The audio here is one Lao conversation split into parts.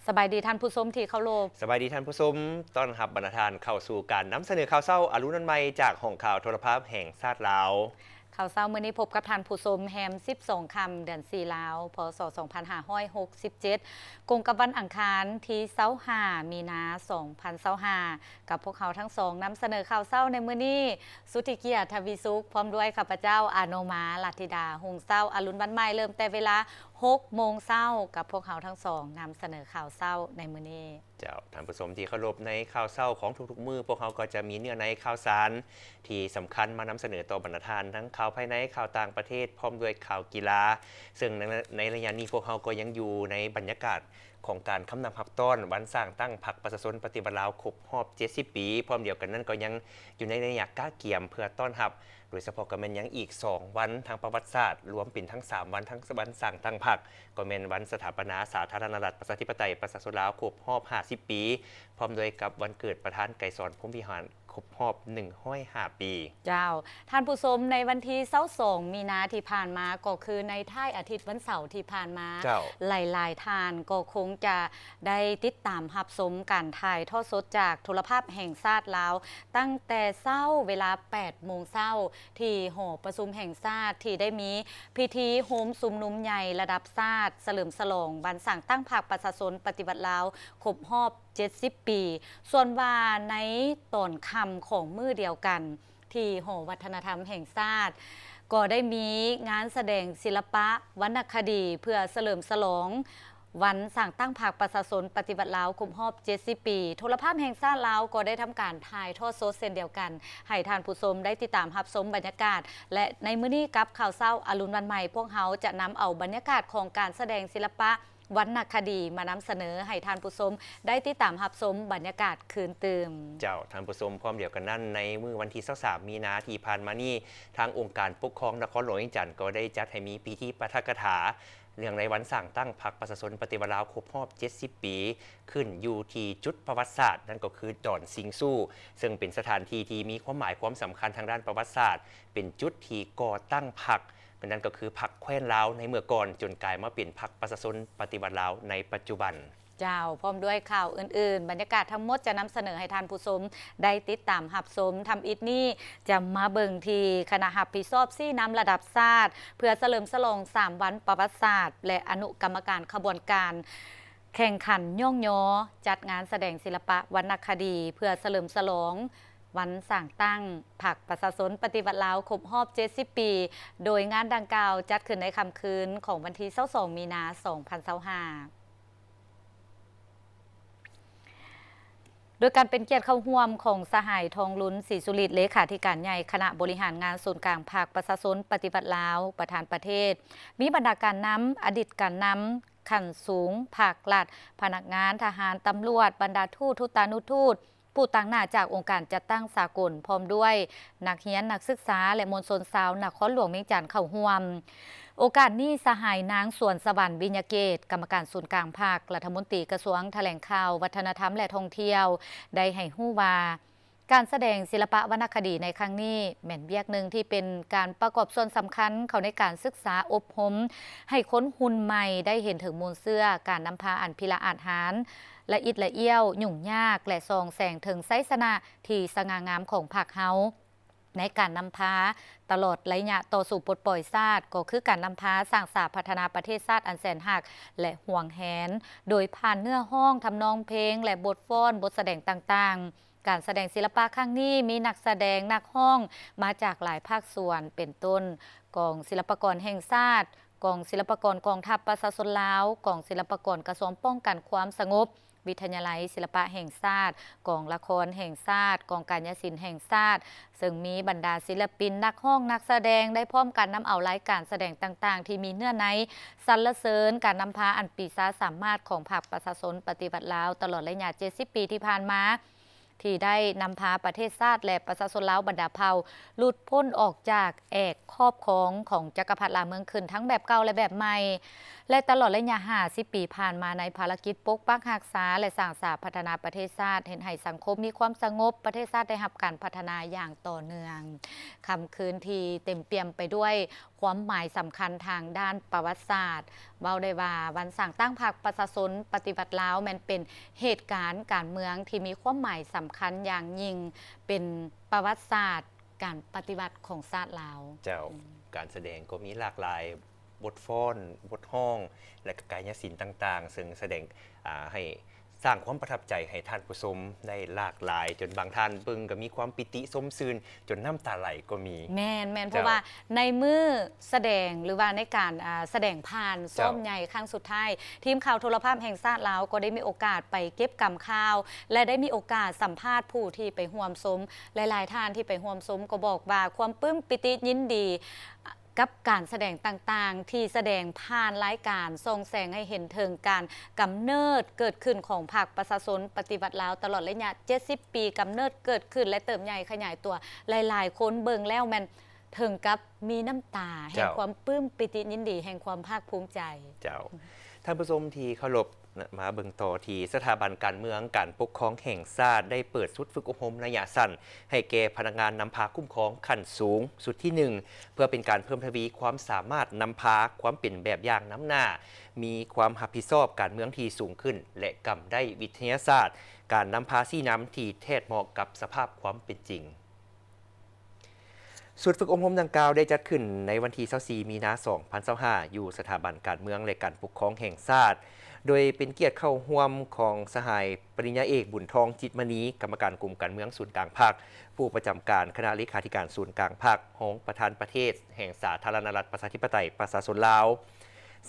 ສະບາຍດີທ່ານຜູ້ຊົມທີ່ເຄົາລົບ. ສະບາຍດີທ່ານຜູ້ຊົມ, ຕ້ອນຮັບບັນດາທ່ານເຂົ້າສູ່ການນຳສະເໜີຂ່າວເຊົ້າອະລຸນວັນໃໝ່ ຈາກຫ້ອງຂ່າວໂທລະພາບແຫ່ງຊາດລາວ. ຂ່າວເຊົ້າມື້ນີ້ພົບກັບທ່ານຜູ້ຊົມແຮມສິບສອງຄ່ຳ ເດືອນສີ່ລາວ ພ.ສ. ສອງພັນຫ້າຮ້ອຍຫົກສິບເຈັດ ກົງກັບວັນອັງຄານທີຊາວຫ້າ ມີນາ ສອງພັນຊາວຫ້າ ກັບພວກເຮົາທັງສອງນຳສະເໜີຂ່າວເຊົ້າໃນມື້ນີ້. ສຸດທິກຽດ ທະວີສຸກ ພ້ອມດ້ວຍຂ້າພະເຈົ້າ ອາໂນມາ ລັດທິດາ ຮຸ່ງເຊົ້າ ອະລຸນວັນໃໝ່ ເລີ່ມແຕ່ເວລາຫົກໂມງເຊົ້າ ກັບພວກເຮົາທັງສອງນຳສະເໜີຂ່າວເຊົ້າໃນມື້ນີ້. ເຈົ້າ, ທ່ານຜູ້ຊົມທີ່ເຄົາລົບ, ໃນຂ່າວເຊົ້າຂອງທຸກໆມື້ ພວກເຮົາກໍຈະມີເນື້ອໃນຂ່າວສານທີ່ສຳຄັນມານຳສະເໜີຕໍ່ບັນດາທ່ານ, ທັງຂ່າວພາຍໃນ, ຂ່າວຕ່າງປະເທດ, ພ້ອມດ້ວຍຂ່າວກິລາ. ເຊິ່ງໃນ ໃນໄລຍະນີ້ ພວກເຮົາກໍຍັງຢູ່ໃນບັນຍາກາດຂອງການຄຳນັບຮັບຕ້ອນວັນສ້າງຕັ້ງພັກປະຊາຊົນປະຕິວັດລາວຄົບຮອບເຈັດສິບປີ. ພ້ອມດຽວກັນນັ້ນ ກໍຍັງຢູ່ໃນໄລຍະກະກຽມເພື່ອຕ້ອນຮັບ, ໂດຍສະເພາະກໍແມ່ນຍັງອີກສອງວັນທາງປະຫວັດສາດ, ລວມເປັນທັງສາມວັນ, ທັງວັນສ້າງຕັ້ງພັກ ກໍແມ່ນວັນສະຖາປະນາສາທາລະນະລັດ ປະຊາທິປະໄຕ ປະຊາຊົນລາວຄົບຮອບຫ້າສິບປີ, ພ້ອມດ້ວຍກັບວັນເກີດປະທານໄກສອນ ພົມວິຫານ ຄົບຮອບໜຶ່ງຮ້ອຍຫ້າປີ. ເຈົ້າ, ທ່ານຜູ້ຊົມ, ໃນວັນທີຊາວສອງ ມີນາທີ່ຜ່ານມາ, ກໍຄືໃນທ້າຍອາທິດວັນເສົາທີ່ຜ່ານມາ, ເຈົ້າ, ຫຼາຍໆທ່ານກໍຄົງຈະໄດ້ຕິດຕາມຮັບຊົມການຖ່າຍທອດສົດຈາກໂທລະພາບແຫ່ງຊາດລາວ ຕັ້ງແຕ່ເຊົ້າເວລາແປດໂມງເຊົ້າ ທີ່ຫໍປະຊຸມແຫ່ງຊາດ ທີ່ໄດ້ມີພິທີໂຮມຊຸມນຸມໃຫຍ່ລະດັບຊາດ ສະເຫຼີມສະຫຼອງວັນສ້າງຕັ້ງພັກປະຊາຊົນປະຕິວັດລາວຄົບຮອບເຈັດສິບປີ. ສ່ວນວ່າໃນຕອນຄ່ຳຂອງມື້ດຽວກັນ ທີ່ຫໍວັດທະນະທຳແຫ່ງຊາດ ກໍໄດ້ມີງານສະແດງສິລະປະວັນນະຄະດີ ເພື່ອສະເຫຼີມສະຫຼອງວັນສ້າງຕັ້ງພັກປະຊາຊົນປະຕິວັດລາວຄົບຮອບເຈັດສິບປີ. ໂທລະພາບແຫ່ງຊາດລາວກໍໄດ້ທຳການຖ່າຍທອດສົດເຊັ່ນດຽວກັນ ໃຫ້ທ່ານຜູ້ຊົມໄດ້ຕິດຕາມຮັບຊົມບັນຍາກາດ ແລະ ໃນມື້ນີ້ກັບຂ່າວເຊົ້າອະລຸນວັນໃໝ່ ພວກເຮົາຈະນຳເອົາບັນຍາກາດຂອງການສະແດງສິລະປະ ວັນນະຄະດີມານຳສະເໜີໃຫ້ທ່ານຜູ້ຊົມໄດ້ຕິດຕາມຮັບຊົມບັນຍາກາດຄືນຕື່ມ. ເຈົ້າ, ທ່ານຜູ້ຊົມ, ພ້ອມດຽວກັນນັ້ນ, ໃນມື້ວັນທີຊາວສາມ ມີນາທີ່ຜ່ານມານີ້, ທາງອົງການປົກຄອງນະຄອນຫຼວງວຽງຈັນກໍໄດ້ຈັດໃຫ້ມີພິທີປາຖະກະຖາເນື່ອງໃນວັນສ້າງຕັ້ງພັກປະຊາຊົນປະຕິວັດລາວຄົບຮອບເຈັດສິບປີ ຂຶ້ນຢູ່ທີ່ຈຸດປະຫວັດສາດ, ນັ້ນກໍຄືດອນຊິງຊູ່, ເຊິ່ງເປັນສະຖານທີ່ທີ່ມີຄວາມໝາຍຄວາມສຳຄັນທາງດ້ານປະຫວັດສາດ, ເປັນຈຸດທີ່ກໍ່ຕັ້ງພັກ ນັ້ນກໍຄືພັກແຄວ້ນລາວໃນເມື່ອກ່ອນ ຈົນກາຍມາເປັນພັກປະຊາຊົນປະຕິວັດລາວໃນປັດຈຸບັນ. ເຈົ້າ, ພ້ອມດ້ວຍຂ່າວອື່ນໆ, ບັນຍາກາດທັງໝົດຈະນຳສະເໜີໃຫ້ທ່ານຜູ້ຊົມໄດ້ຕິດຕາມຮັບຊົມ. ທຳອິດນີ້ຈະມາເບິ່ງທີ່ຄະນະຮັບຜິດຊອບຊີ້ນຳລະດັບຊາດ ເພື່ອສະເຫຼີມສະຫຼອງສາມວັນປະຫວັດສາດ ແລະ ອະນຸກຳມະການຂະບວນການແຂ່ງຂັນຍ້ອງຍໍ ຈັດງານສະແດງສິລະປະວັນນະຄະດີ ເພື່ອສະເຫຼີມສະຫຼອງ ວັນສ້າງຕັ້ງພັກປະຊາຊົນປະຕິວັດລາວຄົບຮອບເຈັດສິບປີ, ໂດຍງານດັ່ງກ່າວຈັດຂຶ້ນໃນຄ່ຳຄືນຂອງວັນທີຊາວສອງ ມີນາ ສອງພັນຊາວຫ້າ ໂດຍການເປັນກຽດເຂົ້າຮ່ວມຂອງສະຫາຍ ທອງລຸນ ສີສຸລິດ ເລຂາທິການໃຫຍ່ຄະນະບໍລິຫານງານສູນກາງພັກປະຊາຊົນປະຕິວັດລາວ, ປະທານປະເທດ, ມີບັນດາການນຳ, ອະດີດການນຳຂັ້ນສູງ, ພັກລັດ, ພະນັກງານ, ທະຫານ, ຕຳຫຼວດ, ບັນດາທູດ, ທູຕານຸທູດ, ຜູ້ຕາງໜ້າຈາກອົງການຈັດຕັ້ງສາກົນ, ພ້ອມດ້ວຍນັກຮຽນ, ນັກສຶກສາ ແລະ ມວນຊົນຊາວນະຄອນຫຼວງວຽງຈັນເຂົ້າຮ່ວມ. ໂອກາດນີ້, ສະຫາຍ ນາງ ສວນສະຫວັນ ວິຍະເກດ, ກຳມະການສູນກາງພັກ, ລັດຖະມົນຕີກະຊວງຖະແຫຼງຂ່າວ, ວັດທະນະທຳ ແລະ ທ່ອງທ່ຽວ, ໄດ້ໃຫ້ຮູ້ວ່າ ການສະແດງສິລະປະວັນນະຄະດີໃນຄັ້ງນີ້ ແມ່ນວຽກໜຶ່ງທີ່ເປັນການປະກອບສ່ວນສຳຄັນເຂົ້າໃນການສຶກສາອົບຮົມ ໃຫ້ຄົນຮຸ່ນໃໝ່ໄດ້ເຫັນເຖິງມູນເຊື້ອການນຳພາອັນພິລະອາດຫານ, ລະອິດລະອ້ຽວ, ຫຍຸ້ງຍາກ ແລະ ສ່ອງແສງເຖິງໄຊຊະນະທີ່ສະຫງ່າງາມຂອງພັກເຮົາ ໃນການນຳພາຕະຫຼອດໄລຍະຕໍ່ສູ້ປົດປ່ອຍຊາດ, ກໍຄືການນຳພາສ້າງສາພັດທະນາປະເທດຊາດອັນແສນຮັກ ແລະ ຫວງແຫນ, ໂດຍຜ່ານເນື້ອຮ້ອງ, ທຳນອງເພງ ແລະ ບົດຟ້ອນ, ບົດສະແດງຕ່າງໆ. ການສະແດງສິລະປະຄັ້ງນີ້ມີນັກສະແດງ, ນັກຮ້ອງມາຈາກຫຼາຍພາກສ່ວນ ເປັນຕົ້ນ ກອງສິລະປະກອນແຫ່ງຊາດ, ກອງສິລະປະກອນກອງທັບປະຊາຊົນລາວ, ກອງສິລະປະກອນກະຊວງປ້ອງກັນຄວາມສະຫງົບ, ວິທະຍາໄລສິລະປະແຫ່ງຊາດ, ກອງລະຄອນແຫ່ງຊາດ, ກອງກາຍະສິນແຫ່ງຊາດ, ເຊິ່ງມີບັນດາສິລະປິນ, ນັກຮ້ອງ, ນັກສະແດງ ໄດ້ພ້ອມກັນນຳເອົາລາຍການສະແດງຕ່າງໆ ທີ່ມີເນື້ອໃນສັນລະເສີນການນຳພາອັນປີຊາສາມາດຂອງພັກປະຊາຊົນປະຕິວັດລາວ ຕະຫຼອດໄລຍະເຈັດສິບປີທີ່ຜ່ານມາ ທີ່ໄດ້ນຳພາປະເທດຊາດ ແລະ ປະຊາຊົນລາວບັນດາເຜົ່າ ຫຼຸດພົ້ນອອກຈາກແອກຄອບຄອງຂອງຈັກກະພັດລ່າເມືອງຂຶ້ນ ທັງແບບເກົ່າ ແລະ ແບບໃໝ່ ແລະ ຕະຫຼອດໄລຍະຫ້າສິບປີຜ່ານມາ ໃນພາລະກິດປົກປັກຮັກສາ ແລະ ສ້າງສາພັດທະນາປະເທດຊາດ ເຮັດໃຫ້ສັງຄົມມີຄວາມສະຫງົບ, ປະເທດຊາດໄດ້ຮັບການພັດທະນາຢ່າງຕໍ່ເນື່ອງ. ຄ່ຳຄືນທີ່ເຕັມປ່ຽມໄປດ້ວຍ ຄວາມໝາຍສຳຄັນທາງດ້ານປະຫວັດສາດ. ເວົ້າໄດ້ວ່າ ວັນສ້າງຕັ້ງພັກປະຊາຊົນປະຕິວັດລາວ ແມ່ນເປັນເຫດການການເມືອງທີ່ມີຄວາມໝາຍສຳຄັນຢ່າງຍິ່ງ ເປັນປະຫວັດສາດການປະຕິວັດຂອງຊາດລາວ. ເຈົ້າ. ອືມ. ການສະແດງກໍມີຫຼາກຫຼາຍ ບົດຟ້ອນ, ບົດຮ້ອງ ແລະ ກະກາຍຍະສິນຕ່າງໆ ເຊິ່ງສະແດງ ອາ ໃຫ້ ສ້າງຄວາມປະທັບໃຈໃຫ້ທ່ານຜູ້ຊົມໄດ້ຫຼາກຫຼາຍ ຈົນບາງທ່ານເບິ່ງກໍມີຄວາມປີຕິຊົມຊື່ນ ຈົນນ້ຳຕາໄຫຼກໍມີ. ແມ່ນ, ແມ່ນ, ເຈົ້າ. ເພາະວ່າໃນມື້ສະແດງ ຫຼືວ່າໃນການ ອາ ສະແດງຜ່ານ ເຈົ້າ. ຊ້ອມໃຫຍ່ຄັ້ງສຸດທ້າຍ, ທີມຂ່າວໂທລະພາບແຫ່ງຊາດລາວກໍໄດ້ມີໂອກາດໄປເກັບກຳຂ່າວ ແລະ ໄດ້ມີໂອກາດສຳພາດຜູ້ທີ່ໄປຮ່ວມຊົມ. ຫຼາຍໆທ່ານທີ່ໄປຮ່ວມຊົມກໍບອກວ່າຄວາມປຶ້ມປີຕິຍິນດີ ກັບການສະແດງຕ່າງໆ ທີ່ສະແດງຜ່ານລາຍການ ສ່ອງແສງໃຫ້ເຫັນເຖິງການກຳເນີດເກີດຂຶ້ນຂອງພັກປະຊາຊົນປະຕິວັດລາວ ຕະຫຼອດໄລຍະເຈັດສິບປີ ກຳເນີດເກີດຂຶ້ນ ແລະ ເຕີບໃຫຍ່ຂະຫຍາຍຕົວ. ຫຼາຍໆຄົນເບິ່ງແລ້ວແມ່ນເຖິງກັບມີນ້ຳຕາແຫ່ງ ເຈົ້າ. ຄວາມປຶ້ມປີຕິຍິນດີ ແຫ່ງຄວາມພາກພູມໃຈ. ເຈົ້າ. ທ່ານຜູ້ຊົມທີ່ເຄົາລົບ, ມາເບິ່ງຕໍ່ທີ່ສະຖາບັນການເມືອງການປົກຄອງແຫ່ງຊາດ ໄດ້ເປີດຊຸດຝຶກອົບຮົມໄລຍະສັ້ນ ໃຫ້ແກ່ພະນັກງານນຳພາຄຸ້ມຄອງຂັ້ນສູງ ຊຸດທີໜຶ່ງ ເພື່ອເປັນການເພີ່ມທະວີຄວາມສາມາດນຳພາ, ຄວາມເປັນແບບຢ່າງນຳໜ້າ, ມີຄວາມຮັບຜິດຊອບການເມືອງທີ່ສູງຂຶ້ນ ແລະ ກຳໄດ້ວິທະຍາສາດການນຳພາຊີ້ນຳທີ່ແທດເໝາະກັບສະພາບຄວາມເປັນຈິງ. ຊຸດຝຶກອົບຮົມດັ່ງກ່າວໄດ້ຈັດຂຶ້ນໃນວັນທີຊາວສີ່ ມີນາ ສອງພັນຊາວຫ້າ ຢູ່ສະຖາບັນການເມືອງ ແລະ ການປົກຄອງແຫ່ງຊາດ, ໂດຍເປັນກຽດເຂົ້າຮ່ວມຂອງສະຫາຍປະລິນຍາເອກ ບຸນທອງ ຈິດມະນີ ກຳມະການກົມການເມືອງສູນກາງພັກ, ຜູ້ປະຈຳການຄະນະເລຂາທິການສູນກາງພັກ, ຮອງປະທານປະເທດແຫ່ງສາທາລະນະລັດ ປະຊາທິປະໄຕ ປະຊາຊົນລາວ,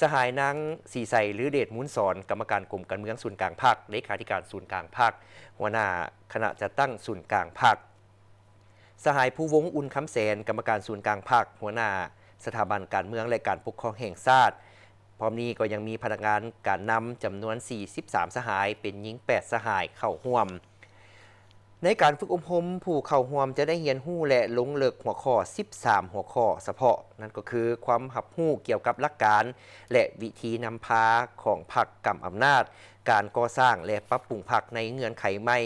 ສະຫາຍນາງ ສີໄຊ ລືເດດມູນສອນ ກຳມະການກົມການເມືອງສູນກາງພັກ, ເລຂາທິການສູນກາງພັກ, ຫົວໜ້າຄະນະຈັດຕັ້ງສູນກາງພັກ. ສະຫາຍ ພູວົງ ອຸ່ນຄຳແສນ ກຳມະການສູນກາງພັກ, ຫົວໜ້າສະຖາບັນການເມືອງ ແລະ ການປົກຄອງແຫ່ງຊາດ. ພ້ອມນີ້ກໍຍັງມີພະນັກງານການນຳຈຳນວນສີ່ສິບສາມສະຫາຍ, ເປັນຍິງແປດສະຫາຍເຂົ້າຮ່ວມ. ໃນການຝຶກອົບຮົມ, ຜູ້ເຂົ້າຮ່ວມຈະໄດ້ຮຽນຮູ້ ແລະ ລົງເລິກຫົວຂໍ້ສິບສາມຫົວຂໍ້ສະເພາະ, ນັ້ນກໍຄື ຄວາມຮັບຮູ້ກ່ຽວກັບຫຼັກການ ແລະ ວິທີນຳພາຂອງພັກກຳອຳນາດ, ການກໍ່ສ້າງ ແລະ ປັບປຸງພັກໃນເງື່ອນໄຂໃໝ່,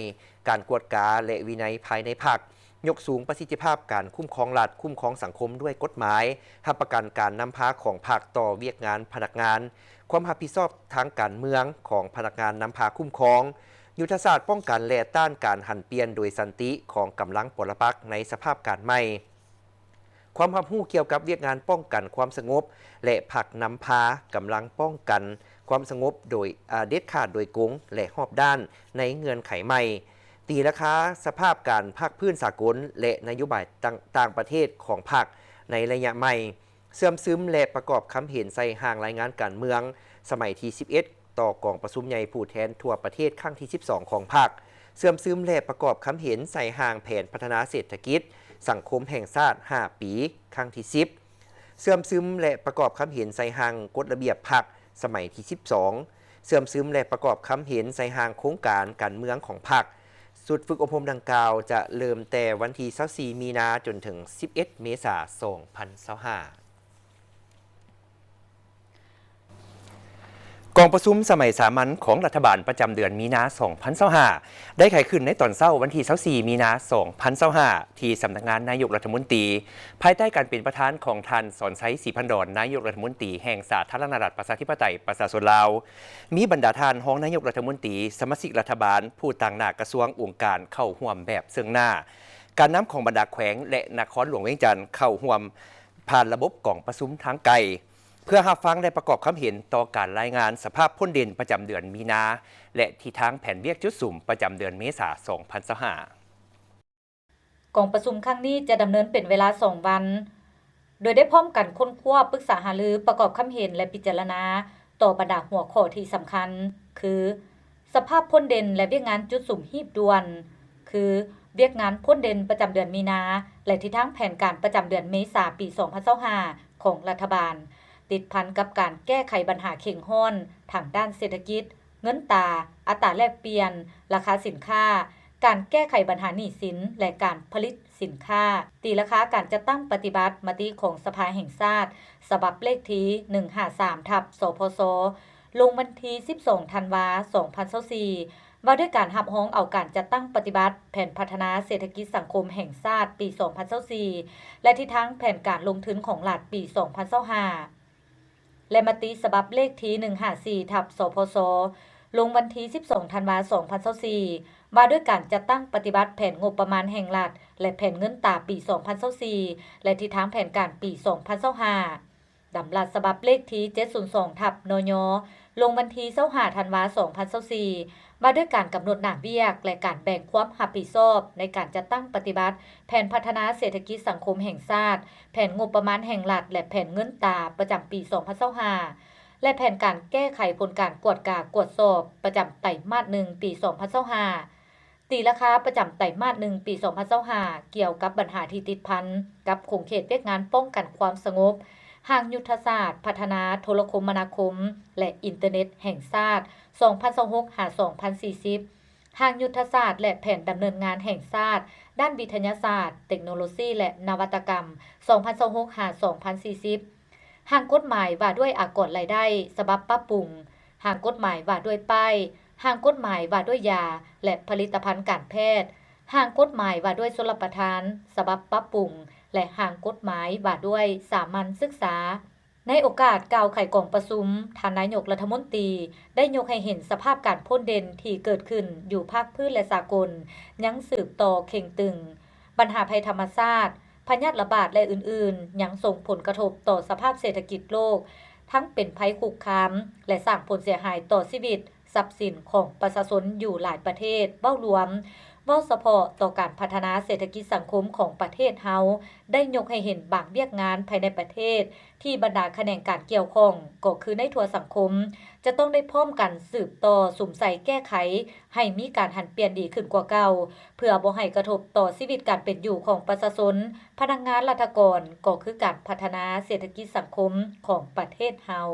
ການກວດກາ ແລະ ວິໄນພາຍໃນພັກ, ຍົກສູງປະສິດທິພາບການຄຸ້ມຄອງລັດ, ຄຸ້ມຄອງສັງຄົມດ້ວຍກົດໝາຍ, ຮັບປະກັນການນຳພາຂອງພັກຕໍ່ວຽກງານພະນັກງານ, ຄວາມຮັບຜິດຊອບທາງການເມືອງຂອງພະນັກງານນຳພາຄຸ້ມຄອງ, ຍຸດທະສາດປ້ອງກັນ ແລະ ຕ້ານການຫັນປ່ຽນໂດຍສັນຕິຂອງກຳລັງປໍລະປັກໃນສະພາບການໃໝ່. ຄວາມຮັບຮູ້ກ່ຽວກັບວຽກງານປ້ອງກັນຄວາມສະຫງົບ ແລະ ພັກນຳພາກຳລັງປ້ອງກັນຄວາມສະຫງົບໂດຍ ອາ ເດັດຂາດໂດຍກົງ ແລະ ຮອບດ້ານໃນເງື່ອນໄຂໃໝ່, ຕີລາຄາສະພາບການພາກພື້ນສາກົນ ແລະ ນະໂຍບາຍຕ່າງ ຕ່າງປະເທດຂອງພັກໃນໄລຍະໃໝ່, ເຊື່ອມຊຶມ ແລະ ປະກອບຄຳເຫັນໃສ່ຮ່າງລາຍງານການເມືອງສະໄໝທີສິບເອັດ ຕໍ່ກອງປະຊຸມໃຫຍ່ຜູ້ແທນທົ່ວປະເທດຄັ້ງທີສິບສອງຂອງພັກ, ເຊື່ອມຊຶມ ແລະ ປະກອບຄຳເຫັນໃສ່ຮ່າງແຜນພັດທະນາເສດຖະກິດສັງຄົມແຫ່ງຊາດຫ້າປີ ຄັ້ງທີສິບ, ເຊື່ອມຊຶມ ແລະ ປະກອບຄຳເຫັນໃສ່ຮ່າງກົດລະບຽບພັກສະໄໝທີສິບສອງ, ເຊື່ອມຊຶມ ແລະ ປະກອບຄຳເຫັນໃສ່ຮ່າງໂຄງການການເມືອງຂອງພັກ. ຊຸດຝຶກອົບຮົມດັ່ງກ່າວຈະເລີ່ມແຕ່ວັນທີຊາວສີ່ ມີນາ ຈົນເຖິງສິບເອັດ ເມສາ ສອງພັນຊາວຫ້າ. ກອງປະຊຸມສະໄໝສາມັນຂອງລັດຖະບານປະຈຳເດືອນມີນາ ສອງພັນຊາວຫ້າ ໄດ້ໄຂຂຶ້ນໃນຕອນເຊົ້າວັນທີຊາວສີ່ ມີນາ ສອງພັນຊາວຫ້າ ທີ່ສຳນັກງານນາຍົກລັດຖະມົນຕີ, ພາຍໃຕ້ການເປັນປະທານຂອງທ່ານ ສອນໄຊ ສີພັນດອນ ນາຍົກລັດຖະມົນຕີແຫ່ງສາທາລະນະລັດ ປະຊາທິປະໄຕ ປະຊາຊົນລາວ. ມີບັນດາທ່ານຮອງນາຍົກລັດຖະມົນຕີ, ສະມາຊິກລັດຖະບານ, ຜູ້ຕາງໜ້າກະຊວງ, ອົງການເຂົ້າຮ່ວມແບບເຊິ່ງໜ້າ, ການນຳຂອງບັນດາແຂວງ ແລະ ນະຄອນຫຼວງວຽງຈັນເຂົ້າຮ່ວມ ຜ່ານລະບົບກອງປະຊຸມທາງໄກ ເພື່ອຮັບຟັງ ແລະ ປະກອບຄຳເຫັນຕໍ່ການລາຍງານສະພາບພົ້ນເດັ່ນປະຈຳເດືອນມີນາ ແລະ ທິດທາງແຜນວຽກຈຸດສຸມປະຈຳເດືອນເມສາ ສອງພັນຊາວຫ້າ. ກອງປະຊຸມຄັ້ງນີ້ຈະດຳເນີນເປັນເວລາສອງວັນ, ໂດຍໄດ້ພ້ອມກັນຄົ້ນຄວ້າ, ປຶກສາຫາລື, ປະກອບຄຳເຫັນ ແລະ ພິຈາລະນາຕໍ່ບັນດາຫົວຂໍ້ທີ່ສຳຄັນ ຄື ສະພາບພົ້ນເດັ່ນ ແລະ ວຽກງານຈຸດສຸມຮີບດ່ວນ ຄື ວຽກງານພົ້ນເດັ່ນປະຈຳເດືອນມີນາ ແລະ ທິດທາງແຜນການປະຈຳເດືອນເມສາ ປີສອງພັນຊາວຫ້າ ຂອງລັດຖະບານ, ຕິດພັນກັບການແກ້ໄຂບັນຫາເຄັ່ງຮ້ອນທາງດ້ານເສດຖະກິດ, ເງິນຕາ, ອັດຕາແລກປ່ຽນ, ລາຄາສິນຄ້າ, ການແກ້ໄຂບັນຫາໜີ້ສິນ ແລະ ການຜະລິດສິນຄ້າ, ຕີລາຄາການຈັດຕັ້ງປະຕິບັດມະຕິຂອງສະພາແຫ່ງຊາດ ສະບັບເລກທີໜຶ່ງຫ້າສາມ ທັບ ສພຊ ລົງວັນທີສິບສອງ ທັນວາ ສອງພັນຊາວສີ່, ວ່າດ້ວຍການຮັບຮອງເອົາການຈັດຕັ້ງປະຕິບັດແຜນພັດທະນາເສດຖະກິດສັງຄົມແຫ່ງຊາດປີສອງພັນຊາວສີ່ ແລະ ທິດທາງແຜນການລົງທຶນຂອງລັດປີສອງພັນຊາວຫ້າ ແລະ ມະຕິສະບັບເລກທີໜຶ່ງຫ້າສີ່ ທັບ ສພຊ ລົງວັນທີສິບສອງ ທັນວາ ສອງພັນຊາວສີ່ ວ່າດ້ວຍການຈັດຕັ້ງປະຕິບັດແຜນງົບປະມານແຫ່ງລັດ ແລະ ແຜນເງິນຕາປີສອງພັນຊາວສີ່ ແລະ ທິດທາງແຜນການປີສອງພັນຊາວຫ້າ. ດຳລັດສະບັບເລກທີເຈັດສູນສອງ ທັບ ນຍ ລົງວັນທີຊາວຫ້າ ທັນວາ ສອງພັນຊາວສີ່ ວ່າດ້ວຍການກຳນົດໜ້າວຽກ ແລະ ການແບ່ງຄວາມຮັບຜິດຊອບໃນການຈັດຕັ້ງປະຕິບັດແຜນພັດທະນາເສດຖະກິດສັງຄົມແຫ່ງຊາດ, ແຜນງົບປະມານແຫ່ງລັດ ແລະ ແຜນເງິນຕາປະຈຳປີສອງພັນຊາວຫ້າ ແລະ ແຜນການແກ້ໄຂຜົນການກວດກາກວດສອບປະຈຳໄຕມາດໜຶ່ງປີສອງພັນຊາວຫ້າ. ຕີລາຄາປະຈຳໄຕມາດໜຶ່ງປີສອງພັນຊາວຫ້າ ກ່ຽວກັບບັນຫາທີ່ຕິດພັນກັບຂົງເຂດວຽກງານປ້ອງກັນຄວາມສະຫງົບ, ຮ່າງຍຸດທະສາດພັດທະນາໂທລະຄົມມະນາຄົມ ແລະ ອິນເຕີເນັດແຫ່ງຊາດ ສອງພັນຊາວຫົກ ຫາ ສອງພັນສີ່ສິບ, ຮ່າງຍຸດທະສາດ ແລະ ແຜນດຳເນີນງານແຫ່ງຊາດດ້ານວິທະຍາສາດ, ເຕັກໂນໂລຊີ ແລະ ນະວັດຕະກຳ ສອງພັນຊາວຫົກ ຫາ ສອງພັນສີ່ສິບ. ຮ່າງກົດໝາຍວ່າດ້ວຍອາກອນລາຍໄດ້ສະບັບປັບປຸງ, ຮ່າງກົດໝາຍວ່າດ້ວຍປ້າຍ, ຮ່າງກົດໝາຍວ່າດ້ວຍຢາ ແລະ ຜະລິດຕະພັນການແພດ, ຮ່າງກົດໝາຍວ່າດ້ວຍຊົນລະປະທານສະບັບປັບປຸງ ແລະ ຮ່າງກົດໝາຍວ່າດ້ວຍສາມັນສຶກສາ. ໃນໂອກາດກ່າວໄຂກອງປະຊຸມ, ທ່ານນາຍົກລັດຖະມົນຕີໄດ້ຍົກໃຫ້ເຫັນສະພາບການພົ້ນເດັ່ນທີ່ເກີດຂຶ້ນຢູ່ພາກພື້ນ ແລະ ສາກົນ ຍັງສືບຕໍ່ເຄັ່ງຕຶງ. ບັນຫາໄພທຳມະຊາດ, ພະຍາດລະບາດ ແລະ ອື່ນໆ ຍັງສົ່ງຜົນກະທົບຕໍ່ສະພາບເສດຖະກິດໂລກ, ທັງເປັນໄພຄຸກຄາມ ແລະ ສ້າງຜົນເສຍຫາຍຕໍ່ຊີວິດ, ຊັບສິນຂອງປະຊາຊົນຢູ່ຫຼາຍປະເທດເວົ້າລວມ. ເວົ້າສະເພາະຕໍ່ການພັດທະນາເສດຖະກິດສັງຄົມຂອງປະເທດເຮົາ ໄດ້ຍົກໃຫ້ເຫັນບາງວຽກງານພາຍໃນປະເທດ ທີ່ບັນດາຂະແໜງການກ່ຽວຂ້ອງ ກໍຄືໃນທົ່ວສັງຄົມ ຈະຕ້ອງໄດ້ພ້ອມກັນສືບຕໍ່ສຸມໃສ່ແກ້ໄຂໃຫ້ມີການຫັນປ່ຽນດີຂຶ້ນກວ່າເກົ່າ ເພື່ອບໍ່ໃຫ້ກະທົບຕໍ່ຊີວິດການເປັນຢູ່ຂອງປະຊາຊົນ, ພະນັກງານລັດຖະກອນ ກໍຄືການພັດທະນາເສດຖະກິດສັງຄົມຂອງປະເທດເຮົາ.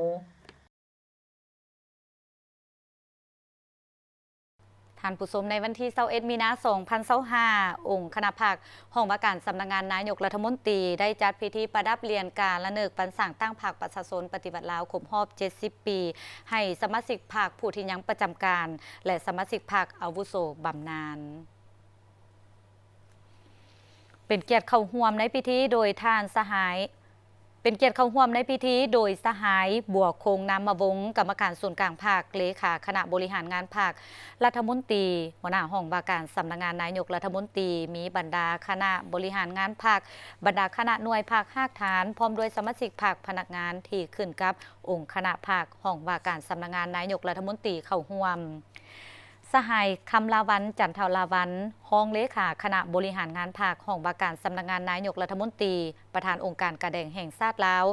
ທ່ານຜູ້ຊົມ, ໃນວັນທີຊາວເອັດ ມີນາ ສອງພັນຊາວຫ້າ ອົງຄະນະພັກ ຫ້ອງວ່າການສຳນັກງານນາຍົກລັດຖະມົນຕີ ໄດ້ຈັດພິທີປະດັບຫຼຽນກາລະນຶກວັນສ້າງຕັ້ງພັກປະຊາຊົນປະຕິວັດລາວຄົບຮອບເຈັດສິບປີ ໃຫ້ສະມາຊິກພັກຜູ້ທີ່ຍັງປະຈຳການ ແລະ ສະມາຊິກພັກອາວຸໂສບຳນານ. ເປັນກຽດເຂົ້າຮ່ວມໃນພິທີໂດຍທ່ານສະຫາຍ ເປັນກຽດເຂົ້າຮ່ວມໃນພິທີໂດຍສະຫາຍ ບົວຄົງ ນາມມະວົງ ກຳມະການສູນກາງພັກ, ເລຂາຄະນະບໍລິຫານງານພັກ, ລັດຖະມົນຕີ, ຫົວໜ້າຫ້ອງວ່າການສຳນັກງານນາຍົກລັດຖະມົນຕີ, ມີບັນດາຄະນະບໍລິຫານງານພັກ, ບັນດາຄະນະໜ່ວຍພັກຮາກຖານ, ພ້ອມດ້ວຍສະມາຊິກພັກ, ພະນັກງານທີ່ຂຶ້ນກັບອົງຄະນະພັກ, ຫ້ອງວ່າການສຳນັກງານນາຍົກລັດຖະມົນຕີເຂົ້າຮ່ວມ. ສະຫາຍ ຄຳລາວັນ ຈັນທະລາວັນ ຮອງເລຂາຄະນະບໍລິຫານງານພັກ ຫ້ອງວ່າການສຳນັກງານນາຍົກລັດຖະມົນຕີ, ປະທານອົງການກາແດງແຫ່ງຊາດລາວ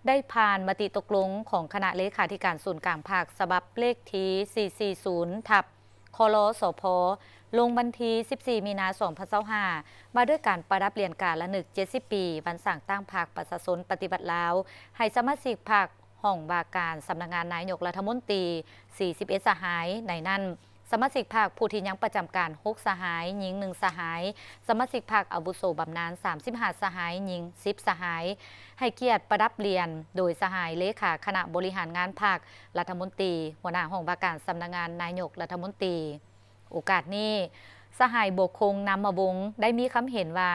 ໄດ້ຜ່ານມະຕິຕົກລົງຂອງຄະນະເລຂາທິການສູນກາງພັກ ສະບັບເລກທີສີ່ສີ່ສູນ ທັບ ຄລສພ ລົງວັນທີສິບສີ່ ມີນາ ສອງພັນຊາວຫ້າ ວ່າດ້ວຍການປະດັບຫຼຽນກາລະນຶກເຈັດສິບປີ ວັນສ້າງຕັ້ງພັກປະຊາຊົນປະຕິວັດລາວ ໃຫ້ສະມາຊິກພັກ ຫ້ອງວ່າການສຳນັກງານນາຍົກລັດຖະມົນຕີ ສີ່ສິບເອັດສະຫາຍ, ໃນນັ້ນ ສະມາຊິກພັກຜູ້ທີ່ຍັງປະຈຳການ ຫົກສະຫາຍ, ຍິງ ໜຶ່ງສະຫາຍ, ສະມາຊິກພັກອາວຸໂສບຳນານ ສາມສິບຫ້າສະຫາຍ, ຍິງ ສິບສະຫາຍ, ໃຫ້ກຽດປະດັບຫຼຽນໂດຍສະຫາຍເລຂາຄະນະບໍລິຫານງານພັກ, ລັດຖະມົນຕີ, ຫົວໜ້າຫ້ອງວ່າການສຳນັກງານນາຍົກລັດຖະມົນຕີ. ໂອກາດນີ້, ສະຫາຍ ບົວຄົງ ນາມມະວົງ ໄດ້ມີຄຳເຫັນວ່າ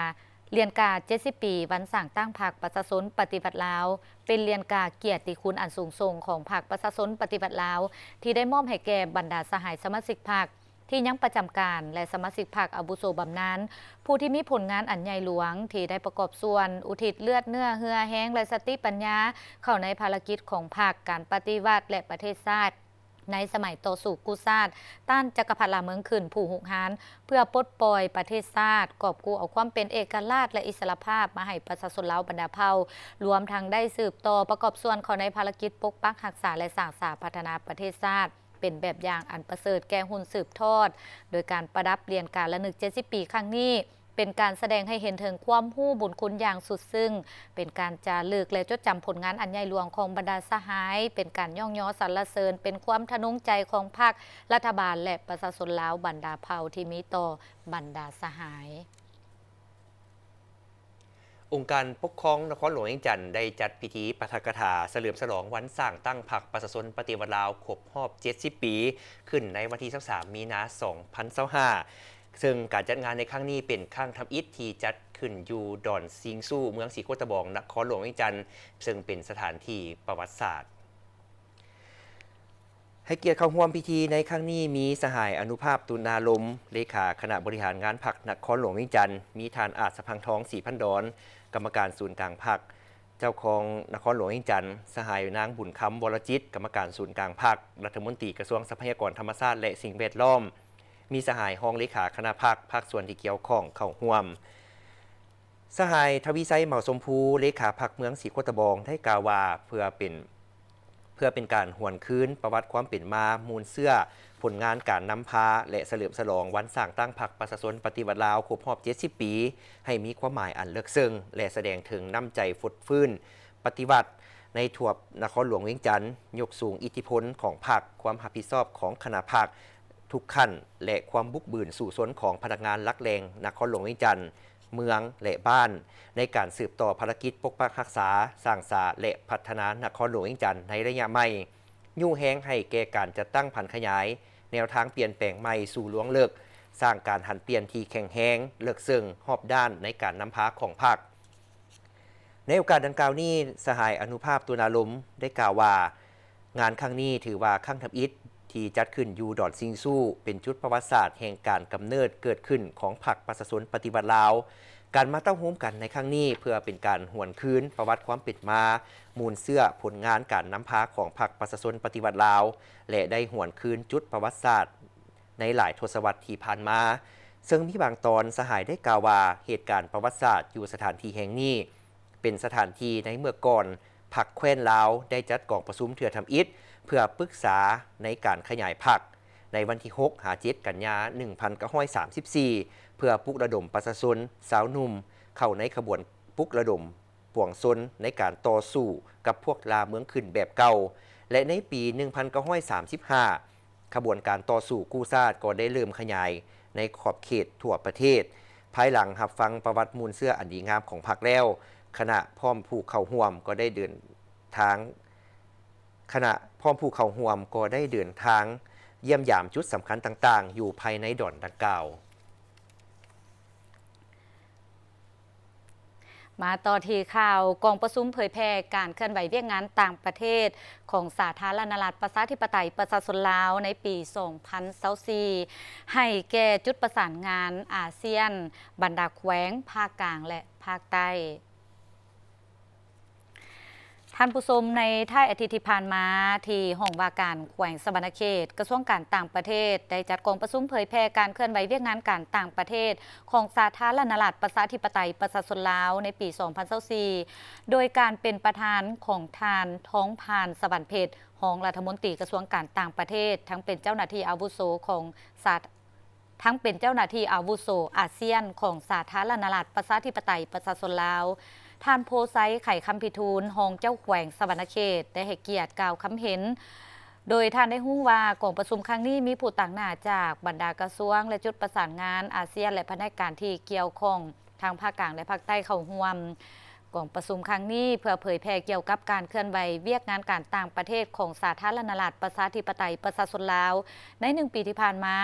ຫຼຽນກາເຈັດສິບປີວັນສ້າງຕັ້ງພັກປະຊາຊົນປະຕິວັດລາວ ເປັນຫຼຽນກາກຽດຕິຄຸນອັນສູງສົ່ງຂອງພັກປະຊາຊົນປະຕິວັດລາວ ທີ່ໄດ້ມອບໃຫ້ແກ່ບັນດາສະຫາຍສະມາຊິກພັກ ທີ່ຍັງປະຈຳການ ແລະ ສະມາຊິກພັກອາວຸໂສບຳນານ ຜູ້ທີ່ມີຜົນງານອັນໃຫຍ່ຫຼວງ ທີ່ໄດ້ປະກອບສ່ວນອຸທິດເລືອດເນື້ອເຫື່ອແຮງ ແລະ ສະຕິປັນຍາ ເຂົ້າໃນພາລະກິດຂອງພັກ, ການປະຕິວັດ ແລະ ປະເທດຊາດ ໃນສະໄໝຕໍ່ສູ້ກູ້ຊາດ ຕ້ານຈັກກະພັດລ່າເມືອງຂຶ້ນຜູ້ຮຸກຮານ ເພື່ອປົດປ່ອຍປະເທດຊາດ, ກອບກູ້ເອົາຄວາມເປັນເອກະລາດ ແລະ ອິດສະຫຼະພາບມາໃຫ້ປະຊາຊົນລາວບັນດາເຜົ່າ, ລວມທັງໄດ້ສືບຕໍ່ປະກອບສ່ວນເຂົ້າໃນພາລະກິດປົກປັກຮັກສາ ແລະ ສ້າງສາພັດທະນາປະເທດຊາດ, ເປັນແບບຢ່າງອັນປະເສີດແກ່ຮຸ່ນສືບທອດ, ໂດຍການປະດັບຫຼຽນກາລະນຶກເຈັດສິບປີຄັ້ງນີ້ ເປັນການສະແດງໃຫ້ເຫັນເຖິງຄວາມຮູ້ບຸນຄຸນຢ່າງສຸດຊຶ້ງ, ເປັນການຈາລຶກ ແລະ ຈົດຈຳຜົນງານອັນໃຫຍ່ຫຼວງຂອງບັນດາສະຫາຍ, ເປັນການຍ້ອງຍໍສັນລະເສີນ, ເປັນຄວາມທະນົງໃຈຂອງພັກ, ລັດຖະບານ ແລະ ປະຊາຊົນລາວບັນດາເຜົ່າທີ່ມີຕໍ່ບັນດາສະຫາຍ. ໂອ ອົງການປົກຄອງນະຄອນຫຼວງວຽງຈັນ ໄດ້ຈັດພິທີປາຖະກະຖາສະເຫຼີມສະຫຼອງວັນສ້າງຕັ້ງພັກປະຊາຊົນປະຕິວັດລາວ ຄົບຮອບເຈັດສິບປີ ຂຶ້ນໃນວັນທີຊາວສາມ ມີນາ ສອງພັນຊາວຫ້າ ເຊິ່ງການຈັດງານໃນຄັ້ງນີ້ເປັນຄັ້ງທຳອິດທີ່ຈັດຂຶ້ນຢູ່ດອນຊິງຊູ ເມືອງສີໂຄດຕະບອງ ນະຄອນຫຼວງວຽງຈັນ ເຊິ່ງເປັນສະຖານທີ່ປະຫວັດສາດ. ໃຫ້ກຽດເຂົ້າຮ່ວມພິທີໃນຄັ້ງນີ້ມີສະຫາຍ ອະນຸພາບ ຕຸນາລົມ ເລຂາຄະນະບໍລິຫານງານພັກນະຄອນຫຼວງວຽງຈັນ, ມີທ່ານ ອາດສະພັງທອງ ສີພັນດອນ ກຳມະການສູນກາງພັກ, ເຈົ້າຄອງນະຄອນຫຼວງວຽງຈັນ, ສະຫາຍ ນາງ ບຸນຄຳ ວໍລະຈິດ ກຳມະການສູນກາງພັກ, ລັດຖະມົນຕີກະຊວງຊັບພະຍາກອນທຳມະຊາດ ແລະ ສິ່ງແວດລ້ອມ, ມີສະຫາຍຮອງເລຂາຄະນະພັກ, ພາກສ່ວນທີ່ກ່ຽວຂ້ອງເຂົ້າຮ່ວມ. ສະຫາຍ ທະວີໄຊ ເໝົາຊົມພູ ເລຂາພັກເມືອງສີໂຄດຕະບອງ ໄດ້ກ່າວວ່າ ເພື່ອເປັນ ເພື່ອເປັນການຫວນຄືນປະຫວັດຄວາມເປັນມາ, ມູນເຊື້ອ, ຜົນງານການນຳພາ ແລະ ສະເຫຼີມສະຫຼອງວັນສ້າງຕັ້ງພັກປະຊາຊົນປະຕິວັດລາວ ຄົບຮອບເຈັດສິບປີ ໃຫ້ມີຄວາມໝາຍອັນເລິກເຊິ່ງ ແລະ ສະແດງເຖິງນ້ຳໃຈຟົດຟື້ນປະຕິວັດໃນທົ່ວນະຄອນຫຼວງວຽງຈັນ, ຍົກສູງອິດທິພົນຂອງພັກ, ຄວາມຮັບຜິດຊອບຂອງຄະນະພັກທຸກຂັ້ນ ແລະ ຄວາມບຸກບືນສູ້ຊົນຂອງພະນັກງານຫຼັກແຫຼ່ງນະຄອນຫຼວງວຽງຈັນ, ເມືອງ ແລະ ບ້ານ ໃນການສືບຕໍ່ພາລະກິດປົກປັກຮັກສາ, ສ້າງສາ ແລະ ພັດທະນານະຄອນຫຼວງວຽງຈັນໃນໄລຍະໃໝ່, ຍູ້ແຮງໃຫ້ແກ່ການຈັດຕັ້ງຜັນຂະຫຍາຍແນວທາງປ່ຽນແປງໃໝ່ສູ່ລວງເລິກ, ສ້າງການຫັນປ່ຽນທີ່ແຂງແຮງ, ເລິກເຊິ່ງ, ຮອບດ້ານໃນການນຳພາຂອງພັກ. ໃນໂອກາດດັ່ງກ່າວນີ້, ສະຫາຍ ອະນຸພາບ ຕຸນາລົມ ໄດ້ກ່າວວ່າ, ງານຄັ້ງນີ້ຖືວ່າຄັ້ງທຳອິດທີ່ຈັດຂຶ້ນຢູ່ດອນຊິງຊູ ເປັນຈຸດປະຫວັດສາດແຫ່ງການກຳເນີດເກີດຂຶ້ນຂອງພັກປະຊາຊົນປະຕິວັດລາວ. ການມາເຕົ້າໂຮມກັນໃນຄັ້ງນີ້ ເພື່ອເປັນການຫວນຄືນປະຫວັດຄວາມເປັນມາ, ມູນເຊື້ອ, ຜົນງານການນຳພາຂອງພັກປະຊາຊົນປະຕິວັດລາວ ແລະ ໄດ້ຫວນຄືນຈຸດປະຫວັດສາດ ໃນຫຼາຍທົດສະວັດທີ່ຜ່ານມາ, ເຊິ່ງມີບາງຕອນສະຫາຍໄດ້ກ່າວວ່າ ເຫດການປະຫວັດສາດຢູ່ສະຖານທີ່ແຫ່ງນີ້ ເປັນສະຖານທີ່ໃນເມື່ອກ່ອນ ພັກແຄວ້ນລາວໄດ້ຈັດກອງປະຊຸມເທື່ອທຳອິດ ເພື່ອປຶກສາໃນການຂະຫຍາຍພັກ ໃນວັນທີຫົກຫາເຈັດກັນຍາໜຶ່ງພັນເກົ້າຮ້ອຍສາມສິບສີ່ ເພື່ອປຸກລະດົມປະຊາຊົນຊາວໜຸ່ມເຂົ້າໃນຂະບວນປຸກລະດົມປວງຊົນໃນການຕໍ່ສູ້ກັບພວກລ່າເມືອງຂຶ້ນແບບເກົ່າ ແລະ ໃນປີໜຶ່ງພັນເກົ້າຮ້ອຍສາມສິບຫ້າ ຂະບວນການຕໍ່ສູ້ກູ້ຊາດກໍໄດ້ເລີ່ມຂະຫຍາຍໃນຂອບເຂດທົ່ວປະເທດ. ພາຍຫຼັງຮັບຟັງປະຫວັດມູນເຊື້ອອັນດີງາມຂອງພັກແລ້ວ, ຄະນະພ້ອມຜູ້ເຂົ້າຮ່ວມກໍໄດ້ເດີນທາງ, ຄະນະພ້ອມຜູ້ເຂົ້າຮ່ວມກໍໄດ້ເດີນທາງຢ້ຽມຢາມຈຸດສຳຄັນຕ່າງໆ ຢູ່ພາຍໃນດອນດັ່ງກ່າວ. ມາຕໍ່ທີ່ຂ່າວ ກອງປະຊຸມເຜີຍແຜ່ການເຄື່ອນໄຫວວຽກງານຕ່າງປະເທດຂອງສາທາລະນະລັດ ປະຊາທິປະໄຕ ປະຊາຊົນລາວ ໃນປີສອງພັນຊາວສີ່ ໃຫ້ແກ່ຈຸດປະສານງານອາຊຽນ ບັນດາແຂວງພາກກາງ ແລະ ພາກໃຕ້. ທ່ານຜູ້ຊົມ, ໃນທ້າຍອາທິດທີ່ຜ່ານມາ, ທີ່ຫ້ອງວ່າການແຂວງສະຫວັນນະເຂດ, ກະຊວງການຕ່າງປະເທດ ໄດ້ຈັດກອງປະຊຸມເຜີຍແຜ່ການເຄື່ອນໄຫວວຽກງານການຕ່າງປະເທດຂອງສາທາລະນະລັດ ປະຊາທິປະໄຕ ປະຊາຊົນລາວ ໃນປີສອງພັນຊາວສີ່ ໂດຍການເປັນປະທານຂອງທ່ານ ທອງພານ ສະຫວັນເພັດ ຮອງລັດຖະມົນຕີກະຊວງການຕ່າງປະເທດ, ທັງເປັນເຈົ້າໜ້າທີ່ອາວຸໂສຂອງສາ ທັງເປັນເຈົ້າໜ້າທີ່ອາວຸໂສອາຊຽນຂອງສາທາລະນະລັດ ປະຊາທິປະໄຕ ປະຊາຊົນລາວ. ທ່ານ ໂພໄຊ ໄຂຄຳພິທູນ ຮອງເຈົ້າແຂວງສະຫວັນນະເຂດ ໄດ້ໃຫ້ກຽດກ່າວຄຳເຫັນ, ໂດຍທ່ານໄດ້ຮູ້ວ່າ ກອງປະຊຸມຄັ້ງນີ້ມີຜູ້ຕາງໜ້າຈາກບັນດາກະຊວງ ແລະ ຈຸດປະສານງານອາຊຽນ ແລະ ພະແນກການທີ່ກ່ຽວຂ້ອງ ທັງພາກກາງ ແລະ ພາກໃຕ້ເຂົ້າຮ່ວມ. ກອງປະຊຸມຄັ້ງນີ້ເພື່ອເຜີຍແຜ່ກ່ຽວກັບການເຄື່ອນໄຫວວຽກງານການຕ່າງປະເທດຂອງສາທາລະນະລັດ ປະຊາທິປະໄຕ ປະຊາຊົນລາວ ໃນໜຶ່ງປີທີ່ຜ່ານມາ,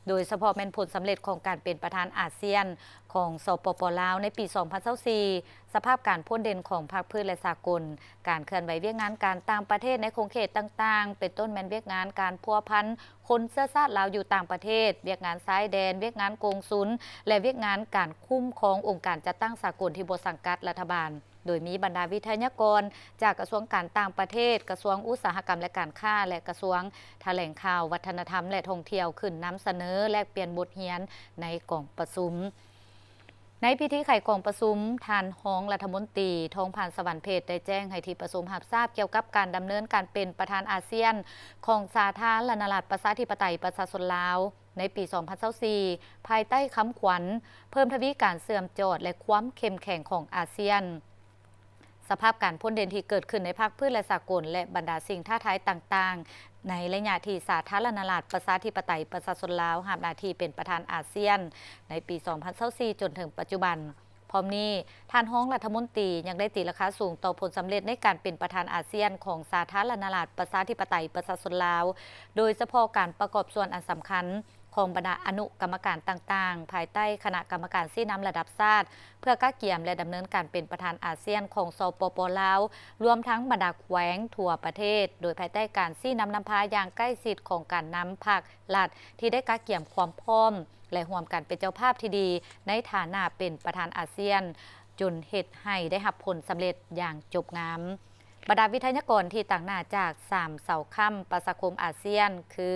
ໂດຍສະເພາະແມ່ນຜົນສຳເລັດຂອງການເປັນປະທານອາຊຽນຂອງ ສປປ ລາວ ໃນປີສອງພັນຊາວສີ່, ສະພາບການພົ້ນເດັ່ນຂອງພາກພື້ນ ແລະ ສາກົນ, ການເຄື່ອນໄຫວວຽກງານການຕ່າງປະເທດໃນຂົງເຂດຕ່າງໆ ເປັນຕົ້ນແມ່ນວຽກງານການພົວພັນຄົນເຊື້ອຊາດລາວຢູ່ຕ່າງປະເທດ, ວຽກງານຊາຍແດນ, ວຽກງານກົງສຸນ ແລະ ວຽກງານການຄຸ້ມຄອງອົງການຈັດຕັ້ງສາກົນທີ່ບໍ່ສັງກັດລັດຖະບານ. ໂດຍມີບັນດາວິທະຍາກອນຈາກກະຊວງການຕ່າງປະເທດ, ກະຊວງອຸດສາຫະກຳ ແລະ ການຄ້າ ແລະ ກະຊວງຖະແຫຼງຂ່າວ, ວັດທະນະທຳ ແລະ ທ່ອງທ່ຽວ ຂຶ້ນນຳສະເໜີແລກປ່ຽນບົດຮຽນໃນກອງປະຊຸມ. ໃນພິທີໄຂກອງປະຊຸມ, ທ່ານຮອງລັດຖະມົນຕີ ທອງພານ ສະຫວັນເພັດ ໄດ້ແຈ້ງໃຫ້ທີ່ປະຊຸມຮັບຊາບກ່ຽວກັບການດຳເນີນການເປັນປະທານອາຊຽນຂອງສາທາລະນະລັດ ປະຊາທິປະໄຕ ປະຊາຊົນລາວ ໃນປີສອງພັນຊາວສີ່ ພາຍໃຕ້ຄຳຂວັນ ເພີ່ມທະວີການເຊື່ອມຈອດ ແລະ ຄວາມເຂັ້ມແຂງຂອງອາຊຽນ, ສະພາບການພົ້ນເດັ່ນທີ່ເກີດຂຶ້ນໃນພາກພື້ນ ແລະ ສາກົນ ແລະ ບັນດາສິ່ງທ້າທາຍຕ່າງໆ ໃນໄລຍະທີ່ສາທາລະນະລັດ ປະຊາທິປະໄຕ ປະຊາຊົນລາວ ຮັບໜ້າທີ່ເປັນປະທານອາຊຽນ ໃນປີສອງພັນຊາວສີ່ ຈົນເຖິງປັດຈຸບັນ. ພ້ອມນີ້, ທ່ານຮອງລັດຖະມົນຕີຍັງໄດ້ຕີລາຄາສູງຕໍ່ຜົນສຳເລັດໃນການເປັນປະທານອາຊຽນຂອງສາທາລະນະລັດປະຊາທິປະໄຕປະຊາຊົນລາວ, ໂດຍສະເພາະການປະກອບສ່ວນອັນສຳຄັນຂອງບັນດາອະນຸກຳມະການຕ່າງໆ ພາຍໃຕ້ຄະນະກຳມະການຊີ້ນຳລະດັບຊາດ ເພື່ອກະກຽມ ແລະ ດຳເນີນການເປັນປະທານອາຊຽນຂອງ ສປປ ລາວ, ລວມທັງບັນດາແຂວງທົ່ວປະເທດ, ໂດຍພາຍໃຕ້ການຊີ້ນຳນຳພາຢ່າງໃກ້ຊິດຂອງການນຳພັກລັດທີ່ໄດ້ກະກຽມຄວາມພ້ອມ ແລະ ຮ່ວມກັນເປັນເຈົ້າພາບທີ່ດີໃນຖານະເປັນປະທານອາຊຽນ, ຈົນເຮັດໃຫ້ໄດ້ຮັບຜົນສຳເລັດຢ່າງຈົບງາມ. ບັນດາວິທະຍາກອນທີ່ຕາງໜ້າຈາກສາມເສົາຄ້ຳປະຊາຄົມອາຊຽນ ຄື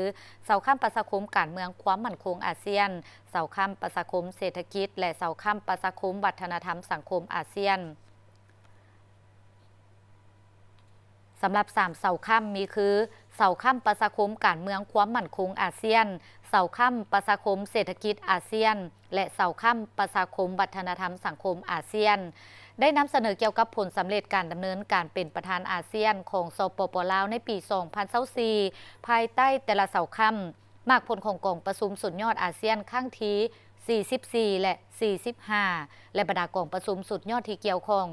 ເສົາຄ້ຳປະຊາຄົມການເມືອງຄວາມໝັ້ນຄົງອາຊຽນ, ເສົາຄ້ຳປະຊາຄົມເສດຖະກິດ ແລະ ເສົາຄ້ຳປະຊາຄົມວັດທະນະທຳສັງຄົມອາຊຽນ. ສຳລັບສາມເສົາຄ້ຳມີຄື ເສົາຄ້ຳປະຊາຄົມການເມືອງຄວາມໝັ້ນຄົງອາຊຽນ, ເສົາຄ້ຳປະຊາຄົມເສດຖະກິດອາຊຽນ ແລະ ເສົາຄ້ຳປະຊາຄົມວັດທະນະທຳສັງຄົມອາຊຽນ ໄດ້ນຳສະເໜີກ່ຽວກັບຜົນສຳເລັດການດຳເນີນການເປັນປະທານອາຊຽນຂອງ ສປປ ລາວ ໃນປີສອງພັນຊາວສີ່ ພາຍໃຕ້ແຕ່ລະເສົາຄ້ຳ, ໝາກຜົນຂອງກອງປະຊຸມສຸດຍອດອາຊຽນຄັ້ງທີສີ່ສິບສີ່ ແລະ ສີ່ສິບຫ້າ ແລະ ບັນດາກອງປະຊຸມສຸດຍອດທີ່ກ່ຽວຂ້ອງ.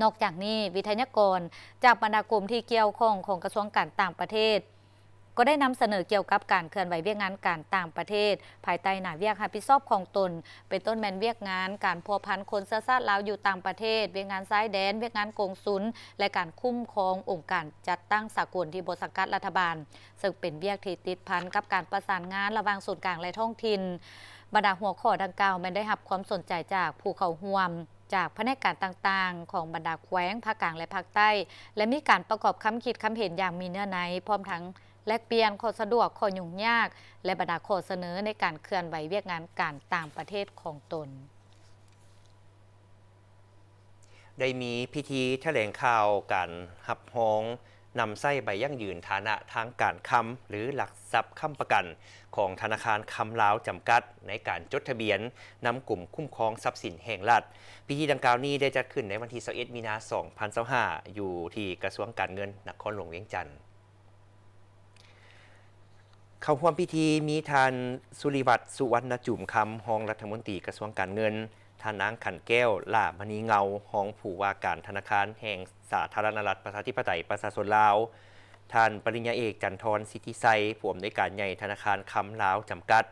ນອກຈາກນີ້, ວິທະຍາກອນຈາກບັນດາກົມທີ່ກ່ຽວຂ້ອງຂອງກະຊວງການຕ່າງປະເທດ ກໍໄດ້ນຳສະເໜີກ່ຽວກັບການເຄື່ອນໄຫວວຽກງານການຕ່າງປະເທດ ພາຍໃຕ້ໜ້າວຽກຮັບຜິດຊອບຂອງຕົນ, ເປັນຕົ້ນແມ່ນວຽກງານການພົວພັນຄົນເຊື້ອຊາດລາວຢູ່ຕ່າງປະເທດ, ວຽກງານຊາຍແດນ, ວຽກງານກົງສຸນ ແລະ ການຄຸ້ມຄອງອົງການຈັດຕັ້ງສາກົນທີ່ບໍ່ສັງກັດລັດຖະບານ, ເຊິ່ງເປັນວຽກທີ່ຕິດພັນກັບການປະສານງານລະຫວ່າງສູນກາງ ແລະ ທ້ອງຖິ່ນ. ບັນດາຫົວຂໍ້ດັ່ງກ່າວແມ່ນໄດ້ຮັບຄວາມສົນໃຈຈາກຜູ້ເຂົ້າຮ່ວມ ຈາກພະແນກການຕ່າງໆຂອງບັນດາແຂວງພາກກາງ ແລະ ພາກໃຕ້ ແລະ ມີການປະກອບຄຳຄິດຄຳເຫັນຢ່າງມີເນື້ອໃນ, ພ້ອມທັງແລກປ່ຽນຂໍ້ສະດວກ, ຂໍ້ຫຍຸ້ງຍາກ ແລະ ບັນດາຂໍ້ສະເໜີໃນການເຄື່ອນໄຫວວຽກງານການຕ່າງປະເທດຂອງຕົນ. ໄດ້ມີພິທີຖະແຫຼງຂ່າວການຮັບຮອງນຳໃຊ້ໃບຢັ້ງຢືນຖານະທາງການຄ້ຳ ຫຼື ຫຼັກຊັບຄ້ຳປະກັນ ຂອງທະນາຄານຄ້ຳລາວຈຳກັດ ໃນການຈົດທະບຽນນຳກົມຄຸ້ມຄອງຊັບສິນແຫ່ງລັດ. ພິທີດັ່ງກ່າວນີ້ໄດ້ຈັດຂຶ້ນໃນວັນທີຊາວເອັດ ມີນາ ສອງພັນຊາວຫ້າ ຢູ່ທີ່ກະຊວງການເງິນນະຄອນຫຼວງວຽງຈັນ. ເຂົ້າຮ່ວມພິທີມີທ່ານ ສຸລິວັດ ສຸວັນນະຈູມຄຳ ຮອງລັດຖະມົນຕີກະຊວງການເງິນ, ທ່ານນາງ ຂັນແກ້ວ ຫຼ້າມະນີເງົາ ຮອງຜູ້ວ່າການທະນາຄານແຫ່ງສາທາລະນະລັດປະຊາທິປະໄຕປະຊາຊົນລາວ, ທ່ານ ປະລິນຍາເອກ ຈັນທອນ ສິດທິໄຊ ຜູ້ອຳນວຍການໃຫຍ່ທະນາຄານຄ້ຳລາວຈຳກັດ,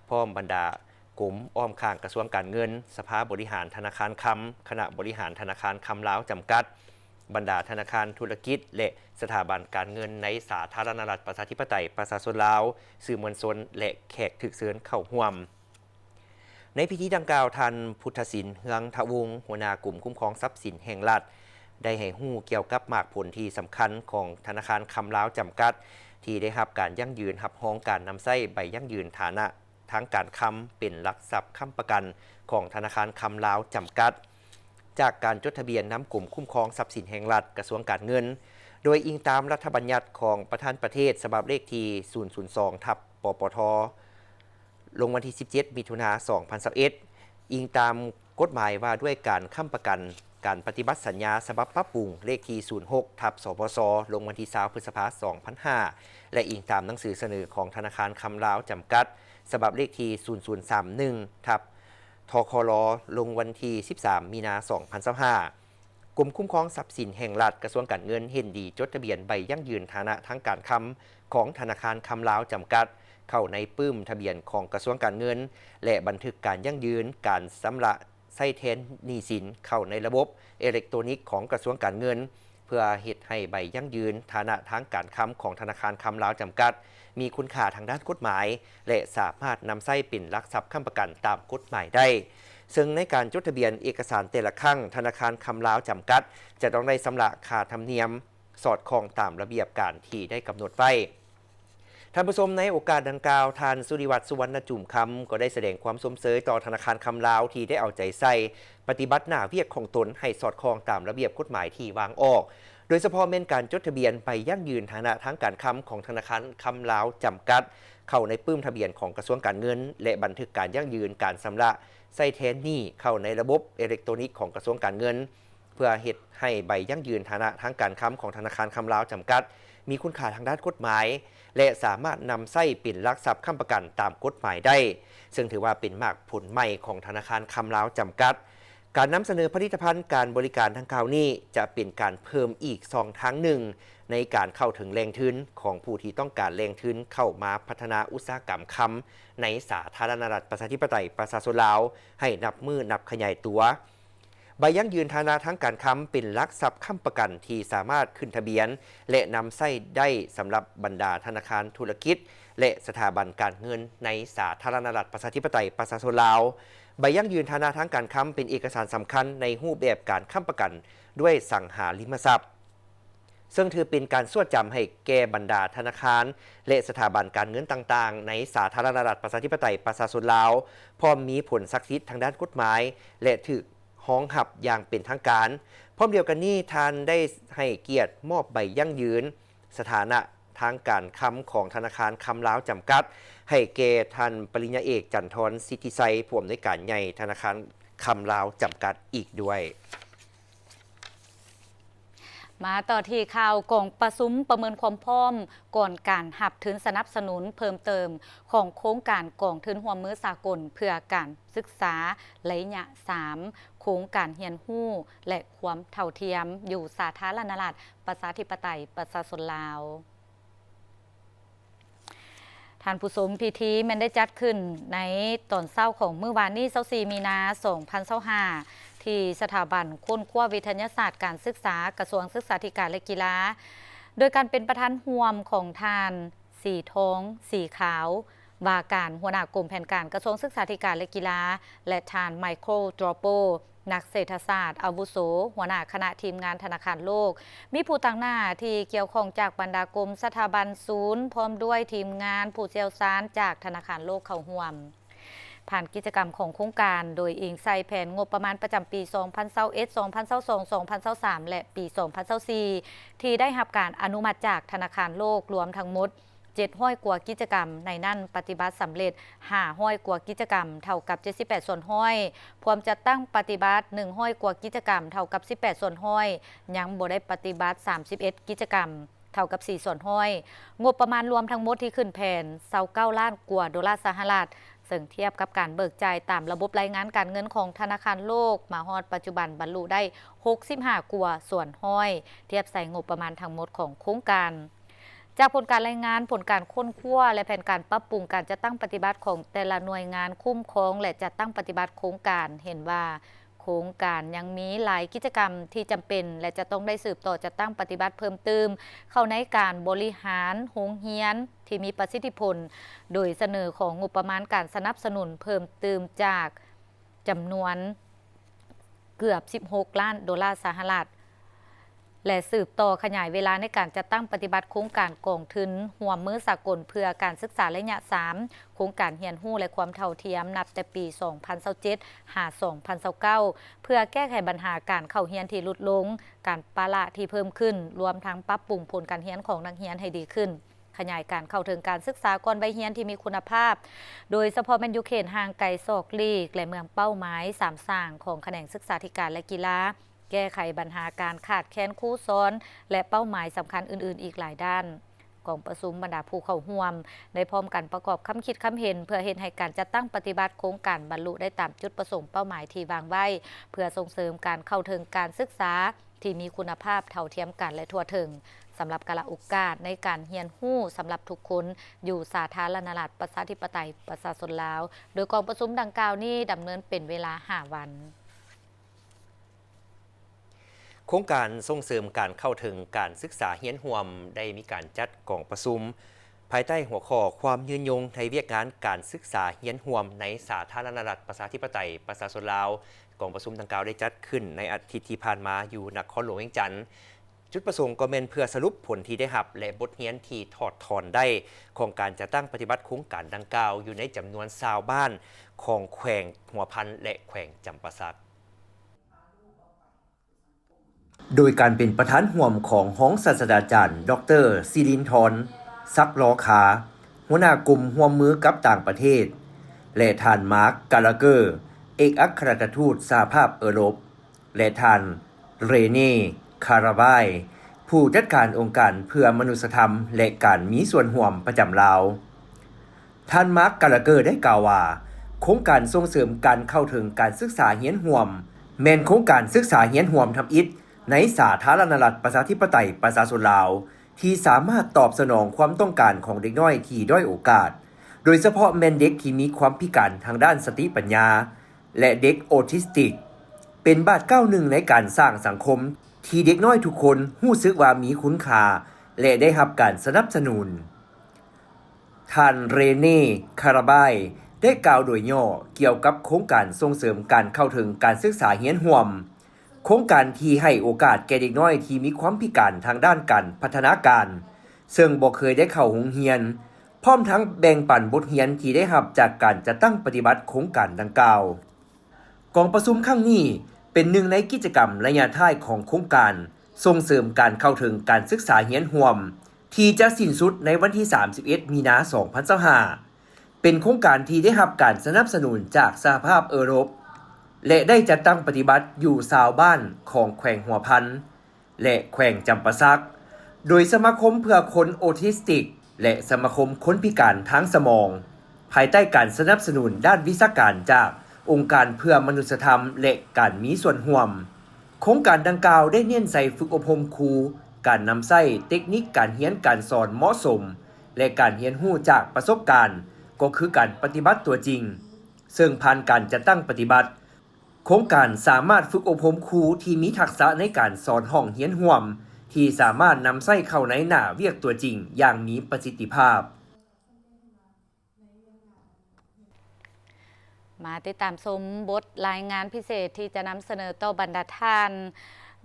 ພ້ອມບັນດາກົມອ້ອມຂ້າງກະຊວງການເງິນ, ສະພາບໍລິຫານທະນາຄານຄ້ຳ, ຄະນະບໍລິຫານທະນາຄານຄ້ຳລາວຈຳກັດ, ບັນດາທະນາຄານທຸລະກິດ ແລະ ສະຖາບັນການເງິນໃນສາທາລະນະລັດປະຊາທິປະໄຕປະຊາຊົນລາວ, ສື່ມວນຊົນ ແລະ ແຂກຖືກເຊີນເຂົ້າຮ່ວມ. ໃນພິທີດັ່ງກ່າວ, ທ່ານ ພຸດທະສິນ ເຮືອງທະວົງ ຫົວໜ້າກົມຄຸ້ມຄອງຊັບສິນແຫ່ງລັດ ໄດ້ໃຫ້ຮູ້ກ່ຽວກັບໝາກຜົນທີ່ສຳຄັນຂອງທະນາຄານຄ້ຳລາວຈຳກັດ ທີ່ໄດ້ຮັບການຢັ້ງຢືນຮັບຮອງການນຳໃຊ້ໃບຢັ້ງຢືນຖານະ ທາງການຄ້ຳເປັນຫຼັກຊັບຄ້ຳປະກັນຂອງທະນາຄານຄ້ຳລາວຈຳກັດ ຈາກການຈົດທະບຽນນຳກົມຄຸ້ມຄອງຊັບສິນແຫ່ງລັດ ກະຊວງການເງິນ, ໂດຍອີງຕາມລັດຖະບັນຍັດຂອງປະທານປະເທດ ສະບັບເລກທີສູນສູນສອງ ທັບ ປປທ ລົງວັນທີສິບເຈັດ ມິຖຸນາ ສອງພັນຊາວເອັດ, ອີງຕາມກົດໝາຍວ່າດ້ວຍການຄ້ຳປະກັນການປະຕິບັດສັນຍາ ສະບັບປັບປຸງ ເລກທີສູນຫົກ ທັບ ສພຊ ລົງວັນທີຊາວ ພຶດສະພາ ສອງພັນຫ້າ ແລະ ອີງຕາມໜັງສືສະເໜີຂອງທະນາຄານຄ້ຳລາວຈຳກັດ ສະບັບເລກທີສູນສູນສາມໜຶ່ງ ທັບ ທຄລ ລົງວັນທີສິບສາມ ມີນາ ສອງພັນຊາວຫ້າ, ກົມຄຸ້ມຄອງຊັບສິນແຫ່ງລັດ ກະຊວງການເງິນ ເຫັນດີຈົດທະບຽນໃບຢັ້ງຢືນຖານະທາງການຄ້ຳຂອງທະນາຄານຄ້ຳລາວຈຳກັດ ເຂົ້າໃນປຶ້ມທະບຽນຂອງກະຊວງການເງິນ ແລະ ບັນທຶກການຢັ້ງຢືນການຊຳລະໃຊ້ແທນໜີ້ສິນເຂົ້າໃນລະບົບເອເລັກໂຕນິກຂອງກະຊວງການເງິນ ເພື່ອເຮັດໃຫ້ໃບຢັ້ງຢືນຖານະທາງການຄ້ຳຂອງທະນາຄານຄ້ຳລາວຈຳກັດ ມີຄຸນຄ່າທາງດ້ານກົດໝາຍ ແລະ ສາມາດນຳໃຊ້ເປັນຫຼັກຊັບຄ້ຳປະກັນຕາມກົດໝາຍໄດ້. ເຊິ່ງໃນການຈົດທະບຽນເອກະສານແຕ່ລະຄັ້ງ, ທະນາຄານຄ້ຳລາວຈຳກັດ ຈະຕ້ອງໄດ້ຊຳລະຄ່າທຳນຽມສອດຄ່ອງຕາມລະບຽບການທີ່ໄດ້ກຳນົດໄວ້. ທ່ານຜູ້ຊົມ, ໃນໂອກາດດັ່ງກ່າວ, ທ່ານ ສຸລິວັດ ສຸວັນນະຈູມຄຳ ກໍໄດ້ສະແດງຄວາມຊົມເຊີຍຕໍ່ທະນາຄານຄ້ຳລາວ ທີ່ໄດ້ເອົາໃຈໃສ່ປະຕິບັດໜ້າວຽກຂອງຕົນໃຫ້ສອດຄ່ອງຕາມລະບຽບກົດໝາຍທີ່ວາງອອກ, ໂດຍສະເພາະແມ່ນການຈົດທະບຽນໃບຢັ້ງຢືນຖານະທາງການຄ້ຳຂອງທະນາຄານຄ້ຳລາວຈຳກັດ ເຂົ້າໃນປຶ້ມທະບຽນຂອງກະຊວງການເງິນ ແລະ ບັນທຶກການຢັ້ງຢືນການຊຳລະໃຊ້ແທນໜີ້ເຂົ້າໃນລະບົບເອເລັກໂຕນິກຂອງກະຊວງການເງິນ ເພື່ອເຮັດໃຫ້ໃບຢັ້ງຢືນຖານະທາງການຄ້ຳຂອງທະນາຄານຄ້ຳລາວຈຳກັດ ມີຄຸນຄ່າທາງດ້ານກົດໝາຍ ແລະ ສາມາດນຳໃຊ້ເປັນຫຼັກຊັບຄ້ຳປະກັນຕາມກົດໝາຍໄດ້, ເຊິ່ງຖືວ່າເປັນໝາກຜົນໃໝ່ຂອງທະນາຄານຄ້ຳລາວຈຳກັດ. ການນຳສະເໜີຜະລິດຕະພັນການບໍລິການດັ່ງກ່າວນີ້ ຈະເປັນການເພີ່ມອີກຊ່ອງທາງໜຶ່ງ ໃນການເຂົ້າເຖິງແຫຼ່ງທຶນຂອງຜູ້ທີ່ຕ້ອງການແຫຼ່ງທຶນເຂົ້າມາພັດທະນາອຸດສາຫະກຳຄຳ ໃນສາທາລະນະລັດ ປະຊາທິປະໄຕ ປະຊາຊົນລາວ ໃຫ້ນັບມື້ນັບຂະຫຍາຍຕົວ. ໃບຢັ້ງຢືນຖານະທາງການຄຳ ເປັນຫຼັກຊັບຄ້ຳປະກັນທີ່ສາມາດຂຶ້ນທະບຽນ ແລະ ນຳໃຊ້ໄດ້ສຳລັບບັນດາທະນາຄານທຸລະກິດ ແລະ ສະຖາບັນການເງິນໃນສາທາລະນະລັດ ປະຊາທິປະໄຕ ປະຊາຊົນລາວ. ໃບຢັ້ງຢືນຖານະທາງການຄຳ ເປັນເອກະສານສຳຄັນໃນຮູບແບບການຄ້ຳປະກັນດ້ວຍສັງຫາລິມະຊັບ, ເຊິ່ງຖືເປັນການຊວດຈຳໃຫ້ແກ່ບັນດາທະນາຄານ ແລະ ສະຖາບັນການເງິນຕ່າງໆ ໃນສາທາລະນະລັດ ປະຊາທິປະໄຕ ປະຊາຊົນລາວ, ພ້ອມມີຜົນສັກສິດທາງດ້ານກົດໝາຍ ແລະ ຖືກຮອງຮັບຢ່າງເປັນທາງການ. ພ້ອມດຽວກັນນີ້, ທ່ານໄດ້ໃຫ້ກຽດມອບໃບຢັ້ງຢືນສະຖານະທາງການຄຳຂອງທະນາຄານຄຳລາວຈຳກັດ ໃຫ້ແກ່ທ່ານປະລິນຍາເອກ ຈັນທອນ ສິດທິໄຊ ຜູ້ອຳນວຍການໃຫຍ່ທະນາຄານຄຳລາວຈຳກັດອີກດ້ວຍ. ມາຕໍ່ທີ່ຂ່າວກອງປະຊຸມປະເມີນຄວາມພ້ອມກ່ອນການຮັບທຶນສະໜັບສະໜູນເພີ່ມເຕີມຂອງໂຄງການກອງທຶນຮ່ວມມືສາກົນເພື່ອການສຶກສາໄລຍະສາມ ໂຄງການຮຽນຮູ້ ແລະ ຄວາມເທົ່າທຽມ ຢູ່ສາທາລະນະລັດ ປະຊາທິປະໄຕ ປະຊາຊົນລາວ. ທ່ານຜູ້ຊົມ, ພິທີແມ່ນໄດ້ຈັດຂຶ້ນໃນຕອນເຊົ້າຂອງມື້ວານນີ້ ຊາວສີ່ ມີນາ ສອງພັນຊາວຫ້າ ທີ່ສະຖາບັນຄົ້ນຄວ້າວິທະຍາສາດການສຶກສາ ກະຊວງສຶກສາທິການ ແລະ ກິລາ ໂດຍການເປັນປະທານຮ່ວມຂອງທ່ານ ສີທອງ ສີຂາວ ວ່າການຫົວໜ້າກົມແຜນການກະຊວງສຶກສາທິການ ແລະ ກິລາ ແລະ ທ່ານ ໄມເຄິນ ດຣອບເປີ ນັກເສດຖະສາດອາວຸໂສ ຫົວໜ້າຄະນະທີມງານທະນາຄານໂລກ, ມີຜູ້ຕາງໜ້າທີ່ກ່ຽວຂ້ອງຈາກບັນດາກົມ, ສະຖາບັນ, ສູນ, ພ້ອມດ້ວຍທີມງານຜູ້ຊ່ຽວຊານຈາກທະນາຄານໂລກເຂົ້າຮ່ວມ. ຜ່ານກິດຈະກຳຂອງໂຄງການ, ໂດຍອີງໃສ່ແຜນງົບປະມານປະຈຳປີສອງພັນຊາວເອັດ ສອງພັນຊາວສອງ ສອງພັນຊາວສາມ ແລະ ປີສອງພັນຊາວສີ່ ທີ່ໄດ້ຮັບການອະນຸມັດຈາກທະນາຄານໂລກ ລວມທັງໝົດ ເຈັດຮ້ອຍກວ່າກິດຈະກຳ, ໃນນັ້ນປະຕິບັດສຳເລັດຫ້າຮ້ອຍກວ່າກິດຈະກຳ ເທົ່າກັບເຈັດສິບແປດສ່ວນຮ້ອຍ, ພວມຈັດຕັ້ງປະຕິບັດໜຶ່ງຮ້ອຍກວ່າກິດຈະກຳ ເທົ່າກັບສິບແປດສ່ວນຮ້ອຍ, ຍັງບໍ່ໄດ້ປະຕິບັດສາມສິບເອັດກິດຈະກຳ ເທົ່າກັບສີ່ສ່ວນຮ້ອຍ. ງົບປະມານລວມທັງໝົດທີ່ຂຶ້ນແຜນ ຊາວເກົ້າລ້ານກວ່າໂດລາສະຫະລັດ, ເຊິ່ງທຽບກັບການເບີກຈ່າຍຕາມລະບົບລາຍງານການເງິນຂອງທະນາຄານໂລກ ມາຮອດປັດຈຸບັນບັນລຸໄດ້ຫົກສິບຫ້າກວ່າສ່ວນຮ້ອຍ ທຽບໃສ່ງົບປະມານທັງໝົດຂອງໂຄງການ. ຈາກຜົນການລາຍງານຜົນການຄົ້ນຄວ້າ ແລະ ແຜນການປັບປຸງການຈັດຕັ້ງປະຕິບັດຂອງແຕ່ລະໜ່ວຍງານຄຸ້ມຄອງ ແລະ ຈັດຕັ້ງປະຕິບັດໂຄງການ ເຫັນວ່າໂຄງການຍັງມີຫຼາຍກິດຈະກຳທີ່ຈຳເປັນ ແລະ ຈະຕ້ອງໄດ້ສືບຕໍ່ຈັດຕັ້ງປະຕິບັດເພີ່ມຕື່ມເຂົ້າໃນການບໍລິຫານໂຮງຮຽນທີ່ມີປະສິດທິຜົນ, ໂດຍສະເໜີຂໍງົບປະມານການສະໜັບສະໜູນເພີ່ມຕື່ມຈາກ ຈຳນວນເກືອບສິບຫົກລ້ານໂດລາສະຫະລັດ ແລະ ສືບຕໍ່ຂະຫຍາຍເວລາໃນການຈັດຕັ້ງປະຕິບັດໂຄງການກອງທຶນຮ່ວມມືສາກົນເພື່ອການສຶກສາໄລຍະສາມ ໂຄງການຮຽນຮູ້ ແລະ ຄວາມເທົ່າທຽມ ນັບແຕ່ປີສອງພັນຊາວເຈັດ ຫາ ສອງພັນຊາວເກົ້າ ເພື່ອແກ້ໄຂບັນຫາການເຂົ້າຮຽນທີ່ຫຼຸດລົງ, ການປະລະທີ່ເພີ່ມຂຶ້ນ, ລວມທັງປັບປຸງຜົນການຮຽນຂອງນັກຮຽນໃຫ້ດີຂຶ້ນ. ຂະຫຍາຍການເຂົ້າເຖິງການສຶກສາກ່ອນໄວຮຽນທີ່ມີຄຸນນະພາບ, ໂດຍສະເພາະແມ່ນຢູ່ເຂດຫ່າງໄກສອກຫຼີກ ແລະ ເມືອງເປົ້າໝາຍສາມສ້າງຂອງຂະແໜງສຶກສາທິການ ແລະ ກິລາ, ແກ້ໄຂບັນຫາການຂາດແຄນຄູສອນ ແລະ ເປົ້າໝາຍສຳຄັນອື່ນໆອີກຫຼາຍດ້ານ. ກອງປະຊຸມບັນດາຜູ້ເຂົ້າຮ່ວມໄດ້ພ້ອມກັນປະກອບຄຳຄິດຄຳເຫັນ ເພື່ອເຮັດໃຫ້ການຈັດຕັ້ງປະຕິບັດໂຄງການບັນລຸໄດ້ຕາມຈຸດປະສົງເປົ້າໝາຍທີ່ວາງໄວ້, ເພື່ອສົ່ງເສີມການເຂົ້າເຖິງການສຶກສາ ທີ່ມີຄຸນນະພາບເທົ່າທຽມກັນ ແລະ ທົ່ວເຖິງ ສຳລັບກາລະໂອກາດໃນການຮຽນຮູ້ສຳລັບທຸກຄົນ ຢູ່ສາທາລະນະລັດ ປະຊາທິປະໄຕ ປະຊາຊົນລາວ, ໂດຍກອງປະຊຸມດັ່ງກ່າວນີ້ດຳເນີນເປັນເວລາຫ້າວັນ. ໂຄງການສົ່ງເສີມການເຂົ້າເຖິງການສຶກສາຮຽນຮ່ວມ ໄດ້ມີການຈັດກອງປະຊຸມ ພາຍໃຕ້ຫົວຂໍ້ ຄວາມຍືນຍົງໃນວຽກງານການສຶກສາຮຽນຮ່ວມໃນສາທາລະນະລັດ ປະຊາທິປະໄຕ ປະຊາຊົນລາວ. ກອງປະຊຸມດັ່ງກ່າວໄດ້ຈັດຂຶ້ນໃນອາທິດທີ່ຜ່ານມາຢູ່ນະຄອນຫຼວງວຽງຈັນ. ຈຸດປະສົງກໍແມ່ນເພື່ອສະຫຼຸບຜົນທີ່ໄດ້ຮັບ ແລະ ບົດຮຽນທີ່ຖອດຖອນໄດ້ຂອງການຈັດຕັ້ງປະຕິບັດໂຄງການດັ່ງກ່າວ ຢູ່ໃນຈຳນວນຊາວບ້ານຂອງແຂວງຫົວພັນ ແລະ ແຂວງຈຳປາສັກ. ໂດຍການເປັນປະທານຮ່ວມຂອງຮອງສາດສະດາຈານ ດອກເຕີ ສິລິນທອນ ສັກລໍຄາ ຫົວໜ້າກົມຮ່ວມມືກັບຕ່າງປະເທດ ແລະ ທ່ານ ມາກ ກາລາເກີ ເອກອັກຄະລັດຖະທູດສະຫະພາບເອີຣົບ ແລະ ທ່ານ ເຣເນ ຄາຣາບາຍ ຜູ້ຈັດການອົງການເພື່ອມະນຸດສະທຳ ແລະ ການມີສ່ວນຮ່ວມປະຈຳລາວ. ທ່ານ ມາກ ກາລາເກີ ໄດ້ກ່າວວ່າ ໂຄງການສົ່ງເສີມການເຂົ້າເຖິງການສຶກສາຮຽນຮ່ວມ ແມ່ນໂຄງການສຶກສາຮຽນຮ່ວມທຳອິດໃນສາທາລະນະລັດ ປະຊາທິປະໄຕ ປະຊາຊົນລາວ ທີ່ສາມາດຕອບສະໜອງຄວາມຕ້ອງການຂອງເດັກນ້ອຍທີ່ດ້ອຍໂອກາດ, ໂດຍສະເພາະແມ່ນເດັກທີ່ມີຄວາມພິການທາງດ້ານສະຕິປັນຍາ ແລະ ເດັກໂອທິສຕິກ, ເປັນບາດກ້າວໜຶ່ງໃນການສ້າງສັງຄົມທີ່ເດັກນ້ອຍທຸກຄົນຮູ້ສຶກວ່າມີຄຸນຄ່າ ແລະ ໄດ້ຮັບການສະໜັບສະໜູນ. ທ່ານ ເຣເນ ຄາຣາບາຍ ໄດ້ກ່າວໂດຍຫຍໍ້ກ່ຽວກັບໂຄງການສົ່ງເສີມການເຂົ້າເຖິງການສຶກສາຮຽນຮ່ວມ, ໂຄງການທີ່ໃຫ້ໂອກາດແກ່ເດັກນ້ອຍທີ່ມີຄວາມພິການທາງດ້ານການພັດທະນາການ, ເຊິ່ງບໍ່ເຄີຍໄດ້ເຂົ້າໂຮງຮຽນ, ພ້ອມທັງແບ່ງປັນບົດຮຽນທີ່ໄດ້ຮັບຈາກການຈັດຕັ້ງປະຕິບັດໂຄງການດັ່ງກ່າວ. ກອງປະຊຸມຄັ້ງນີ້ເປັນໜຶ່ງໃນກິດຈະກຳໄລຍະທ້າຍຂອງໂຄງການສົ່ງເສີມການເຂົ້າເຖິງການສຶກສາຮຽນຮ່ວມ ທີ່ຈະສິ້ນສຸດໃນວັນທີສາມສິບເອັດ ມີນາ ສອງພັນຊາວຫ້າ ເປັນໂຄງການທີ່ໄດ້ຮັບການສະໜັບສະໜູນຈາກສະຫະພາບເອີຣົບ ແລະ ໄດ້ຈັດຕັ້ງປະຕິບັດຢູ່ຊາວບ້ານຂອງແຂວງຫົວພັນ ແລະ ແຂວງຈຳປາສັກ ໂດຍສະມາຄົມເພື່ອຄົນໂອທິສຕິກ ແລະ ສະມາຄົມຄົນພິການທາງສະໝອງ ພາຍໃຕ້ການສະໜັບສະໜູນດ້ານວິຊາການຈາກອົງການເພື່ອມະນຸດສະທຳ ແລະ ການມີສ່ວນຮ່ວມ. ໂຄງການດັ່ງກ່າວໄດ້ເນັ້ນໃສ່ຝຶກອົບຮົມຄູ, ການນຳໃຊ້ເຕັກນິກການຮຽນການສອນເໝາະສົມ ແລະ ການຮຽນຮູ້ຈາກປະສົບການ, ກໍຄືການປະຕິບັດຕົວຈິງ, ເຊິ່ງຜ່ານການຈັດຕັ້ງປະຕິບັດ, ໂຄງການສາມາດຝຶກອົບຮົມຄູທີ່ມີທັກສະໃນການສອນຫ້ອງຮຽນຮ່ວມ ທີ່ສາມາດນຳໃຊ້ເຂົ້າໃນໜ້າວຽກຕົວຈິງຢ່າງມີປະສິດທິພາບ. ມາຕິດຕາມຊົມບົດລາຍງານພິເສດທີ່ຈະນຳສະເໜີຕໍ່ບັນດາທ່ານ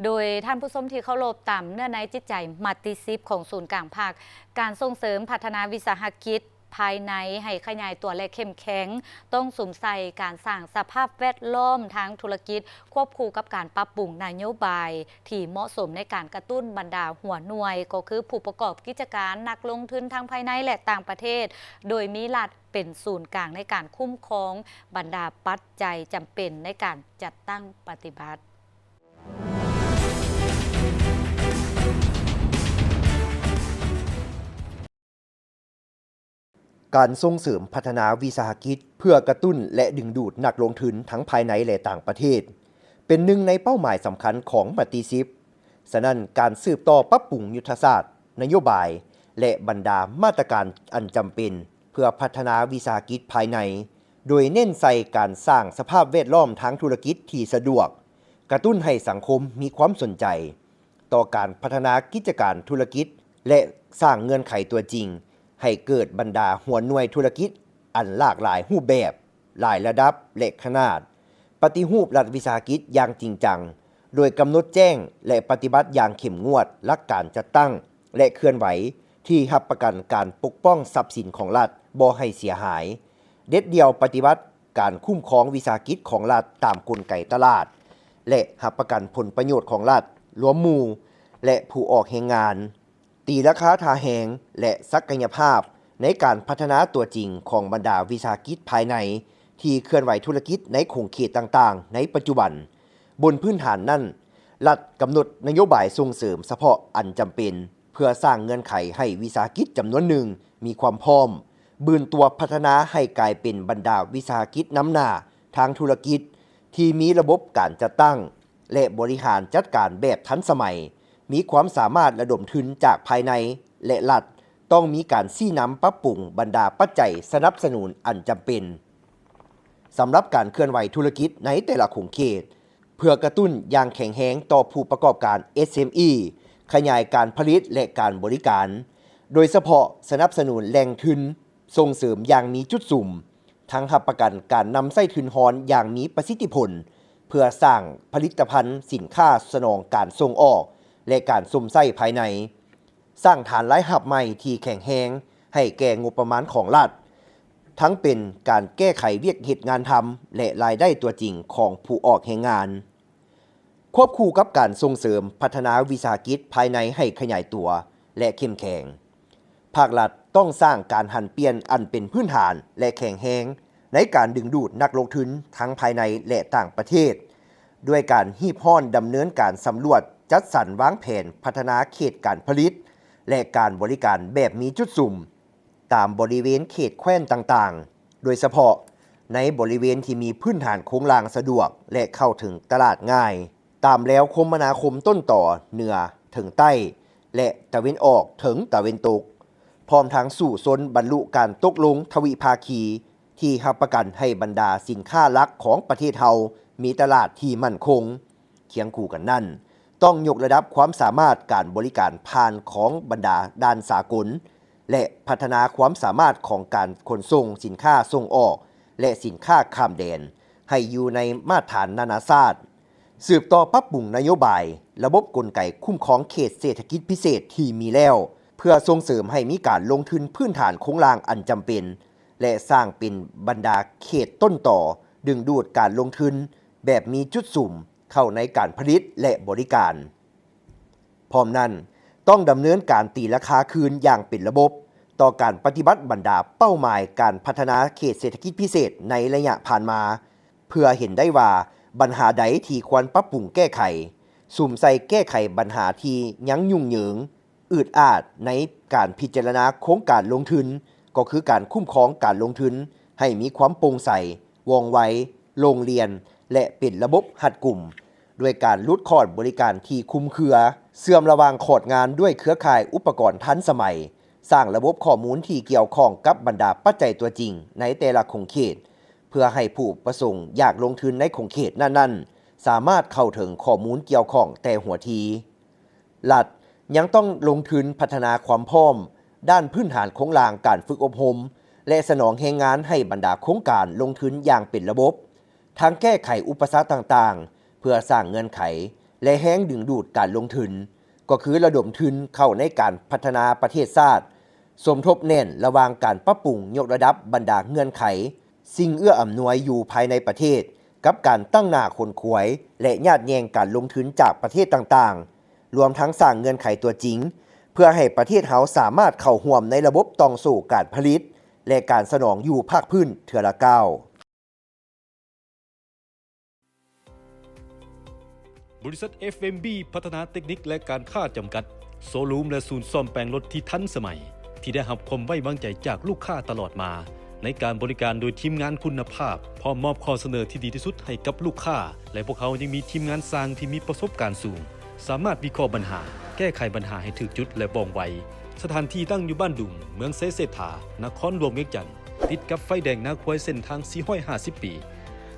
ໂດຍທ່ານຜູ້ຊົມທີ່ເຄົາລົບ, ຕາມເນື້ອໃນຈິດໃຈມະຕິສິບຂອງສູນກາງພັກ, ການສົ່ງເສີມພັດທະນາວິສາຫະກິດ ພາຍໃນໃຫ້ຂະຫຍາຍຕົວ ແລະ ເຂັ້ມແຂງ, ຕ້ອງສຸມໃສ່ການສ້າງສະພາບແວດລ້ອມທາງທຸລະກິດ ຄວບຄູ່ກັບການປັບປຸງນະໂຍບາຍທີ່ເໝາະສົມໃນການກະຕຸ້ນບັນດາຫົວໜ່ວຍ, ກໍຄືຜູ້ປະກອບກິດຈະການ, ນັກລົງທຶນທັງພາຍໃນ ແລະ ຕ່າງປະເທດ, ໂດຍມີລັດເປັນສູນກາງໃນການຄຸ້ມຄອງບັນດາປັດໄຈຈຳເປັນໃນການຈັດຕັ້ງປະຕິບັດ. ການສົ່ງເສີມພັດທະນາວິສາຫະກິດເພື່ອກະຕຸ້ນ ແລະ ດຶງດູດນັກລົງທຶນທັງພາຍໃນ ແລະ ຕ່າງປະເທດ ເປັນໜຶ່ງໃນເປົ້າໝາຍສຳຄັນຂອງມະຕິສິບ. ສະນັ້ນ, ການສືບຕໍ່ປັບປຸງຍຸດທະສາດ, ນະໂຍບາຍ ແລະ ບັນດາມາດຕະການອັນຈຳເປັນເພື່ອພັດທະນາວິສາຫະກິດພາຍໃນ, ໂດຍເນັ້ນໃສ່ການສ້າງສະພາບແວດລ້ອມທາງທຸລະກິດທີ່ສະດວກ, ກະຕຸ້ນໃຫ້ສັງຄົມມີຄວາມສົນໃຈ ຕໍ່ການພັດທະນາກິດຈະການທຸລະກິດ ແລະ ສ້າງເງື່ອນໄຂຕົວຈິງໃຫ້ເກີດບັນດາຫົວໜ່ວຍທຸລະກິດອັນຫຼາກຫຼາຍຮູບແບບ, ຫຼາຍລະດັບ ແລະ ຂະໜາດ, ປະຕິຮູບລັດວິສາຫະກິດຢ່າງຈິງຈັງ, ໂດຍກຳນົດແຈ້ງ ແລະ ປະຕິບັດຢ່າງເຂັ້ມງວດຫຼັກການຈັດຕັ້ງ ແລະ ເຄື່ອນໄຫວທີ່ຮັບປະກັນການປົກປ້ອງຊັບສິນຂອງລັດບໍ່ໃຫ້ເສຍຫາຍ, ເດັດດ່ຽວປະຕິບັດ ການຄຸ້ມຄອງວິສາຫະກິດຂອງລັດຕາມກົນໄກຕະຫຼາດ ແລະ ຮັບປະກັນຜົນປະໂຫຍດຂອງລັດ, ລວມໝູ່ ແລະ ຜູ້ອອກແຮງງານ, ຕີລາຄາທ່າແຮງ ແລະ ສັກກະຍະພາບໃນການພັດທະນາຕົວຈິງຂອງບັນດາວິສາຫະກິດພາຍໃນທີ່ເຄື່ອນໄຫວທຸລະກິດໃນຂົງເຂດຕ່າງໆໃນປັດຈຸບັນ, ບົນພື້ນຖານນັ້ນ, ລັດກຳນົດນະໂຍບາຍສົ່ງເສີມສະເພາະອັນຈຳເປັນ ເພື່ອສ້າງເງື່ອນໄຂໃຫ້ວິສາຫະກິດຈຳນວນໜຶ່ງມີຄວາມພ້ອມ ບືນຕົວພັດທະນາໃຫ້ກາຍເປັນບັນດາວິສາຫະກິດນຳໜ້າທາງທຸລະກິດ ທີ່ມີລະບົບການຈັດຕັ້ງ ແລະ ບໍລິຫານຈັດການແບບທັນສະໄໝ, ມີຄວາມສາມາດລະດົມທຶນຈາກພາຍໃນ ແລະ ລັດ, ຕ້ອງມີການຊີ້ນຳປັບປຸງບັນດາປັດໄຈສະໜັບສະໜູນອັນຈຳເປັນ ສຳລັບການເຄື່ອນໄຫວທຸລະກິດໃນແຕ່ລະຂົງເຂດ, ເພື່ອກະຕຸ້ນຢ່າງແຂງແຮງຕໍ່ຜູ້ປະກອບການ ເອສເອັມອີ, ຂະຫຍາຍການຜະລິດ ແລະ ການບໍລິການ, ໂດຍສະເພາະສະໜັບສະໜູນແຫຼ່ງທຶນ, ສົ່ງເສີມຢ່າງມີຈຸດສຸມ, ທັງຮັບປະກັນການນຳໃຊ້ທຶນຮອນຢ່າງມີປະສິດທິຜົນ ເພື່ອສ້າງຜະລິດຕະພັນສິນຄ້າສະໜອງການສົ່ງອອກ ແລະ ການຊົມໃຊ້ພາຍໃນ. ສ້າງຖານລາຍຮັບໃໝ່ທີ່ແຂງແຮງໃຫ້ແກ່ງົບປະມານຂອງລັດ, ທັງເປັນການແກ້ໄຂວຽກເຮັດງານທຳ ແລະ ລາຍໄດ້ຕົວຈິງຂອງຜູ້ອອກແຮງງານ. ຄວບຄູ່ກັບການສົ່ງເສີມພັດທະນາວິສາຫະກິດພາຍໃນໃຫ້ຂະຫຍາຍຕົວ ແລະ ເຂັ້ມແຂງ, ພາກລັດຕ້ອງສ້າງການຫັນປ່ຽນອັນເປັນພື້ນຖານ ແລະ ແຂງແຮງ ໃນການດຶງດູດນັກລົງທຶນທັງພາຍໃນ ແລະ ຕ່າງປະເທດ, ດ້ວຍການຮີບຮ້ອນດຳເນີນການສຳຫຼວດ, ຈັດສັນວາງແຜນພັດທະນາເຂດການຜະລິດ ແລະ ການບໍລິການແບບມີຈຸດສຸມ ຕາມບໍລິເວນເຂດແຄວ້ນຕ່າງໆ, ໂດຍສະເພາະ ໃນບໍລິເວນທີ່ມີພື້ນຖານໂຄງລ່າງສະດວກ ແລະ ເຂົ້າເຖິງຕະຫຼາດງ່າຍ, ຕາມແລວຄົມມະນາຄົມຕົ້ນຕໍເໜືອເຖິງໃຕ້ ແລະ ຕາເວັນອອກເຖິງຕາເວັນຕົກ, ພ້ອມທັງສູ້ຊົນບັນລຸການຕົກລົງທະວິພາຄີ ທີ່ຮັບປະກັນໃຫ້ບັນດາສິນຄ້າຫຼັກຂອງປະເທດເຮົາມີຕະຫຼາດທີ່ໝັ້ນຄົງ. ຄຽງຄູ່ກັນນັ້ນ, ຕ້ອງຍົກລະດັບຄວາມສາມາດການບໍລິການຜ່ານຂອງບັນດາດ່ານສາກົນ ແລະ ພັດທະນາຄວາມສາມາດຂອງການຂົນສົ່ງສິນຄ້າສົ່ງອອກ ແລະ ສິນຄ້າຂ້າມແດນ ໃຫ້ຢູ່ໃນມາດຖານນານາຊາດ, ສືບຕໍ່ປັບປຸງນະໂຍບາຍ, ລະບົບກົນໄກຄຸ້ມຄອງເຂດເສດຖະກິດພິເສດທີ່ມີແລ້ວ, ເພື່ອສົ່ງເສີມໃຫ້ມີການລົງທຶນພື້ນຖານໂຄງລ່າງອັນຈຳເປັນ ແລະ ສ້າງເປັນບັນດາເຂດຕົ້ນຕໍດຶງດູດການລົງທຶນແບບມີຈຸດສຸມເຂົ້າໃນການຜະລິດ ແລະ ບໍລິການ. ພ້ອມນັ້ນ, ຕ້ອງດຳເນີນການຕີລາຄາຄືນຢ່າງເປັນລະບົບຕໍ່ການປະຕິບັດບັນດາເປົ້າໝາຍການພັດທະນາເຂດເສດຖະກິດພິເສດໃນໄລຍະຜ່ານມາ, ເພື່ອເຫັນໄດ້ວ່າບັນຫາໃດທີ່ຄວນປັບປຸງແກ້ໄຂ, ສຸມໃສ່ແກ້ໄຂບັນຫາທີ່ຍັງຫຍຸ້ງເຫຍິງ, ອືດອາດໃນການພິຈາລະນາໂຄງການລົງທຶນ, ກໍຄືການຄຸ້ມຄອງການລົງທຶນໃຫ້ມີຄວາມໂປ່ງໃສ, ວ່ອງໄວ, ໂລ່ງລ່ຽນ ແລະ ເປັນລະບົບຮັດກຸມ, ດ້ວຍການຫຼຸດຂອດບໍລິການທີ່ຄຸມເຄືອ, ເຊື່ອມລະຫວ່າງຂອດງານດ້ວຍເຄືອຂ່າຍອຸປະກອນທັນສະໄໝ, ສ້າງລະບົບຂໍ້ມູນທີ່ກ່ຽວຂ້ອງກັບບັນດາປັດໄຈຕົວຈິງໃນແຕ່ລະຂົງເຂດ, ເພື່ອໃຫ້ຜູ້ປະສົງຢາກລົງທຶນໃນຂົງເຂດນັ້ນໆ ສາມາດເຂົ້າເຖິງຂໍ້ມູນກ່ຽວຂ້ອງແຕ່ຫົວທີ. ລັດຍັງຕ້ອງລົງທຶນພັດທະນາຄວາມພ້ອມດ້ານພື້ນຖານໂຄງລ່າງການຝຶກອົບຮົມ ແລະ ສະໜອງແຮງງານໃຫ້ບັນດາໂຄງການລົງທຶນຢ່າງເປັນລະບົບ, ທັງແກ້ໄຂອຸປະສັກຕ່າງໆ ເພື່ອສ້າງເງື່ອນໄຂ ແລະ ແຮງດຶງດູດການລົງທຶນ, ກໍຄືລະດົມທຶນເຂົ້າໃນການພັດທະນາປະເທດຊາດ, ສົມທົບແໜ້ນລະຫວ່າງການປັບປຸງຍົກລະດັບບັນດາເງື່ອນໄຂ ສິ່ງເອື້ອອຳນວຍຢູ່ພາຍໃນປະເທດ ກັບການຕັ້ງໜ້າຂົນຂວາຍ ແລະ ຍາດແຍ່ງການລົງທຶນຈາກປະເທດຕ່າງໆ, ລວມທັງສ້າງເງື່ອນໄຂຕົວຈິງ ເພື່ອໃຫ້ປະເທດເຮົາສາມາດເຂົ້າຮ່ວມໃນລະບົບຕ່ອງໂສ້ການຜະລິດ ແລະ ການສະໜອງຢູ່ພາກພື້ນເທື່ອລະກ້າວ. ບໍລິສັດ ເອັຟເອັມບີ ພັດທະນາເຕັກນິກ ແລະ ການຄ້າ ຈຳກັດ, ໂຊຣູມ ແລະ ສູນສ້ອມແປງລົດທີ່ທັນສະໄໝ, ທີ່ໄດ້ຮັບຄວາມໄວ້ວາງໃຈຈາກລູກຄ້າຕະຫຼອດມາ, ໃນການບໍລິການໂດຍທີມງານຄຸນນະພາບ, ພ້ອມມອບຂໍ້ສະເໜີທີ່ດີທີ່ສຸດໃຫ້ກັບລູກຄ້າ, ແລະ ພວກເຮົາຍັງມີທີມງານຊ່າງທີ່ມີປະສົບການສູງ, ສາມາດວິເຄາະບັນຫາ, ແກ້ໄຂບັນຫາໃຫ້ຖືກຈຸດ ແລະ ວ່ອງໄວ. ສະຖານທີ່ຕັ້ງຢູ່ບ້ານດຸງ, ເມືອງໄຊເສດຖາ, ນະຄອນຫຼວງວຽງຈັນ, ຕິດກັບໄຟແດງນາຄວາຍເສັ້ນທາງສີ່ຮ້ອຍຫ້າສິບປີ.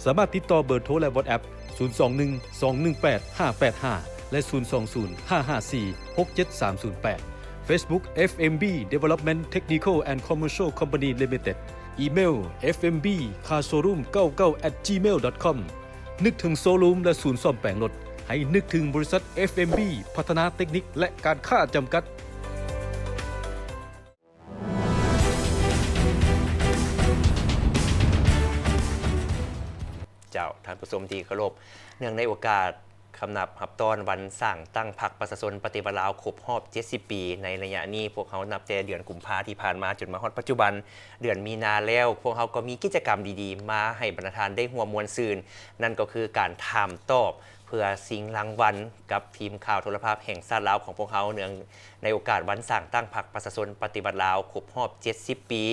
ສາມາດຕິດຕໍ່ເບີໂທ ແລະ ວັອດແອັບ ສູນສອງໜຶ່ງ ສອງໜຶ່ງແປດ ຫ້າແປດຫ້າ ແລະ ສູນສອງສູນ ຫ້າຫ້າສີ່ ຫົກເຈັດສາມສູນແປດ. Facebook ເອັຟເອັມບີ Development Technical and Commercial Company Limited. ອີເມວ ເອັຟເອັມບີ Car Showroom ເກົ້າເກົ້າ at gmail dot com. ນຶກເຖິງໂຊຣູມ ແລະ ສູນສ້ອມແປງລົດ, ໃຫ້ນຶກເຖິງບໍລິສັດ ເອັຟເອັມບີ ພັດທະນາເຕັກນິກ ແລະ ການຄ້າ ຈຳກັດ. ເຈົ້າ, ທ່ານຜູ້ຊົມທີ່ເຄົາລົບ, ເນື່ອງໃນໂອກາດຄຳນັບຮັບຕ້ອນວັນສ້າງຕັ້ງພັກປະຊາຊົນປະຕິວັດລາວຄົບຮອບເຈັດສິບປີ, ໃນໄລຍະນີ້ພວກເຮົານັບແຕ່ເດືອນກຸມພາທີ່ຜ່ານມາຈົນມາຮອດປັດຈຸບັນ, ເດືອນມີນາແລ້ວ, ພວກເຮົາກໍມີກິດຈະກຳດີໆມາໃຫ້ບັນດາທ່ານໄດ້ຮ່ວມມ່ວນຊື່ນ, ນັ້ນກໍຄືການຖາມຕອບ ເພື່ອຊິງລາງວັນກັບທີມຂ່າວໂທລະພາບແຫ່ງຊາດລາວຂອງພວກເຮົາ, ເນື່ອງໃນໂອກາດວັນສ້າງຕັ້ງພັກປະຊາຊົນປະຕິວັດລາວຄົບຮອບເຈັດສິບປີ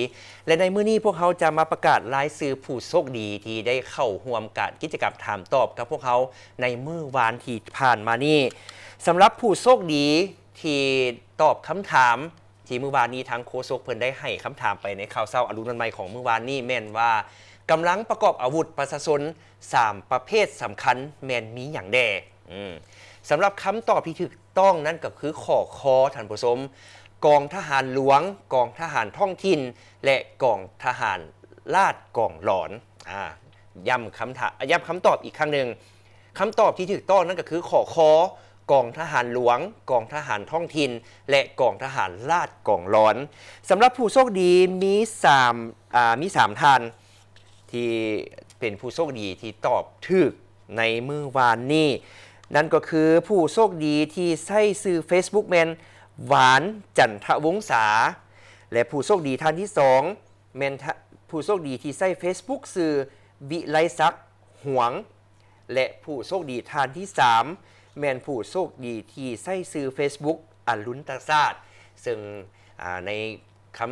ແລະ ໃນມື້ນີ້ພວກເຮົາຈະມາປະກາດລາຍຊື່ຜູ້ໂຊກດີທີ່ໄດ້ເຂົ້າຮ່ວມການ ກິດຈະກຳຖາມຕອບກັບພວກເຮົາໃນມື້ວານທີ່ຜ່ານມານີ້. ສຳລັບຜູ້ໂຊກດີທີ່ຕອບຄຳຖາມ ທີ່ມື້ວານນີ້ທາງໂຄສົກເພິ່ນໄດ້ໃຫ້ຄຳຖາມໄປໃນຂ່າວເຊົ້າອະລຸນວັນໃໝ່ຂອງມື້ວານນີ້ ແມ່ນວ່າກຳລັງປະກອບອາວຸດປະຊາຊົນສາມປະເພດສຳຄັນແມ່ນມີຫຍັງແດ່? ອືມ ສຳລັບຄຳຕອບທີ່ຖືກຕ້ອງນັ້ນກໍຄືຂໍ້ ຄ ທ່ານຜູ້ຊົມ, ກອງທະຫານຫຼວງ, ກອງທະຫານທ້ອງຖິ່ນ ແລະ ກອງທະຫານລາດກອງຫຼອນ. ອາ ຢ້ຳຄຳຖາ ຢ້ຳຄຳຕອບອີກຄັ້ງໜຶ່ງ. ຄຳຕອບທີ່ຖືກຕ້ອງນັ້ນກໍຄືຂໍ້ ຄ ກອງທະຫານຫຼວງ, ກອງທະຫານທ້ອງຖິ່ນ ແລະ ກອງທະຫານລາດກອງຫຼອນ. ສຳລັບຜູ້ໂຊກດີມີສາມ ອາ ມີສາມທ່ານ ທີ່ເປັນຜູ້ໂຊກດີທີ່ຕອບຖືກໃນມື້ວານນີ້, ນັ້ນກໍຄືຜູ້ໂຊກດີທີ່ໃຊ້ຊື່ເຟສບຸກແມ່ນ ຫວານ ຈັນທະວົງສາ ແລະ ຜູ້ໂຊກດີທ່ານທີສອງ ແມ່ນ ທະ ຜູ້ໂຊກດີທີ່ໃຊ້ເຟສບຸກຊື່ ວິໄລສັກ ຫວງ ແລະ ຜູ້ໂຊກດີທ່ານທີສາມ ແມ່ນຜູ້ໂຊກດີທີ່ໃຊ້ຊື່ເຟສບຸກ ອະລຸນຕະຊາດ ເຊິ່ງ ອາ ໃນຄຳ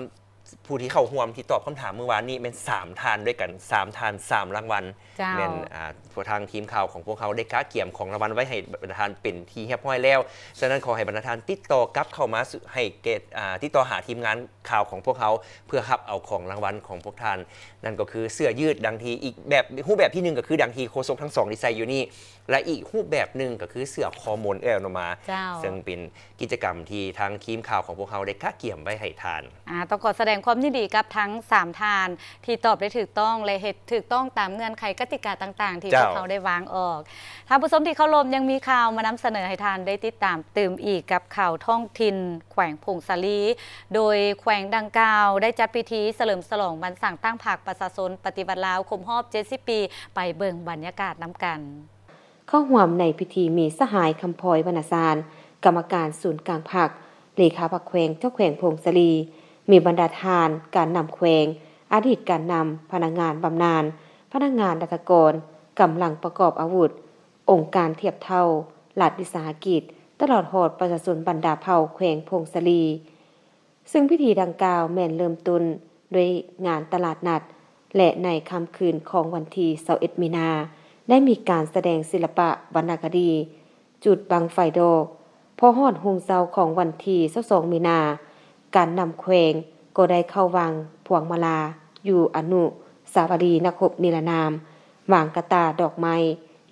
ຜູ້ທີ່ເຂົ້າຮ່ວມທີ່ຕອບຄຳຖາມມື້ວານນີ້ແມ່ນສາມທ່ານດ້ວຍກັນ, ສາມທ່ານ ສາມລາງວັນ. ເຈົ້າ. ແມ່ນ ອ່າ ພວກທາງທີມຂ່າວຂອງພວກເຮົາໄດ້ກະກຽມຂອງລາງວັນໄວ້ໃຫ້ບັນດາທ່ານເປັນທີ່ຮຽບຮ້ອຍແລ້ວ. ສະນັ້ນ ຂໍໃຫ້ບັນດາທ່ານຕິດຕໍ່ກັບເຂົ້າມາສູ່ ໃຫ້ແກ່ ອ່າ ຕິດຕໍ່ຫາທີມງານຂ່າວຂອງພວກເຮົາ ເພື່ອຮັບເອົາຂອງລາງວັນຂອງພວກທ່ານ. ນັ້ນກໍຄືເສື້ອຢືດ ດັ່ງທີ່ ອີກແບບ ຮູບແບບທີໜຶ່ງກໍຄືດັ່ງທີ່ໂຄສົກທັງສອງໄດ້ໃສ່ຢູ່ນີ້ ແລະ ອີກຮູບແບບໜຶ່ງກໍຄືເສື້ອຄໍມູນເອື້ອຍອະນຸມາ ເຈົ້າ. ເຊິ່ງເປັນ ກິດຈະກຳທີ່ທາງທີມຂ່າວຂອງພວກເຮົາໄດ້ກະກຽມໄວ້ໃຫ້ທ່ານ. ອາ ຕ້ອງຂໍສະແດງຄວາມຍິນດີກັບທັງສາມທ່ານທີ່ຕອບໄດ້ຖືກຕ້ອງ ແລະ ເຮັດຖືກຕ້ອງຕາມເງື່ອນໄຂກະຕິກາຕ່າງໆ ທີ່ ເຈົ້າ ພວກເຮົາໄດ້ວາງອອກ. ທ່ານຜູ້ຊົມທີ່ເຄົາລົບ, ຍັງມີຂ່າວມານຳສະເໜີໃຫ້ທ່ານໄດ້ຕິດຕາມຕື່ມອີກກັບຂ່າວທ້ອງຖິ່ນແຂວງຜົ້ງສາລີ, ໂດຍແຂວງດັ່ງກ່າວໄດ້ຈັດພິທີສະເຫຼີມສະຫຼອງວັນສ້າງຕັ້ງພັກປະຊາຊົນປະຕິວັດລາວຄົບຮອບເຈັດສິບປີ. ໄປເບິ່ງບັນຍາກາດນຳກັນ. ເຂົ້າຮ່ວມໃນພິທີມີສະຫາຍ ຄຳພອຍ ວັນນະຊານ ກຳມະການສູນກາງພັກ, ເລຂາພັກແຂວງ ເຈົ້າແຂວງຜົ້ງສາລີ, ມີບັນດາທ່ານການນຳແຂວງ, ອະດີດການນຳ, ພະນັກງານບຳນານ, ພະນັກງານລັດຖະກອນ, ກຳລັງປະກອບອາວຸດ, ອົງການທຽບເທົ່າລັດວິສາຫະກິດ, ຕະຫຼອດຮອດປະຊາຊົນບັນດາເຜົ່າແຂວງຜົ້ງສາລີ. ເຊິ່ງພິທີດັ່ງກ່າວແມ່ນເລີ່ມຕົ້ນດ້ວຍງານຕະຫຼາດນັດ ແລະ ໃນຄ່ຳຄືນຂອງວັນທີຊາວເອັດ ມີນາ ໄດ້ມີການສະແດງສິລະປະວັນນະຄະດີ ຈຸດບັ້ງໄຟດອກ. ພໍຮອດຮຸ່ງເຊົ້າຂອງວັນທີຊາວສອງ ມີນາ ການນຳແຂວງກໍໄດ້ເຂົ້າວາງພວງມາລາຢູ່ອະນຸສາວະລີນັກຮົບນິລະນາມ, ວາງກະຕ່າດອກໄມ້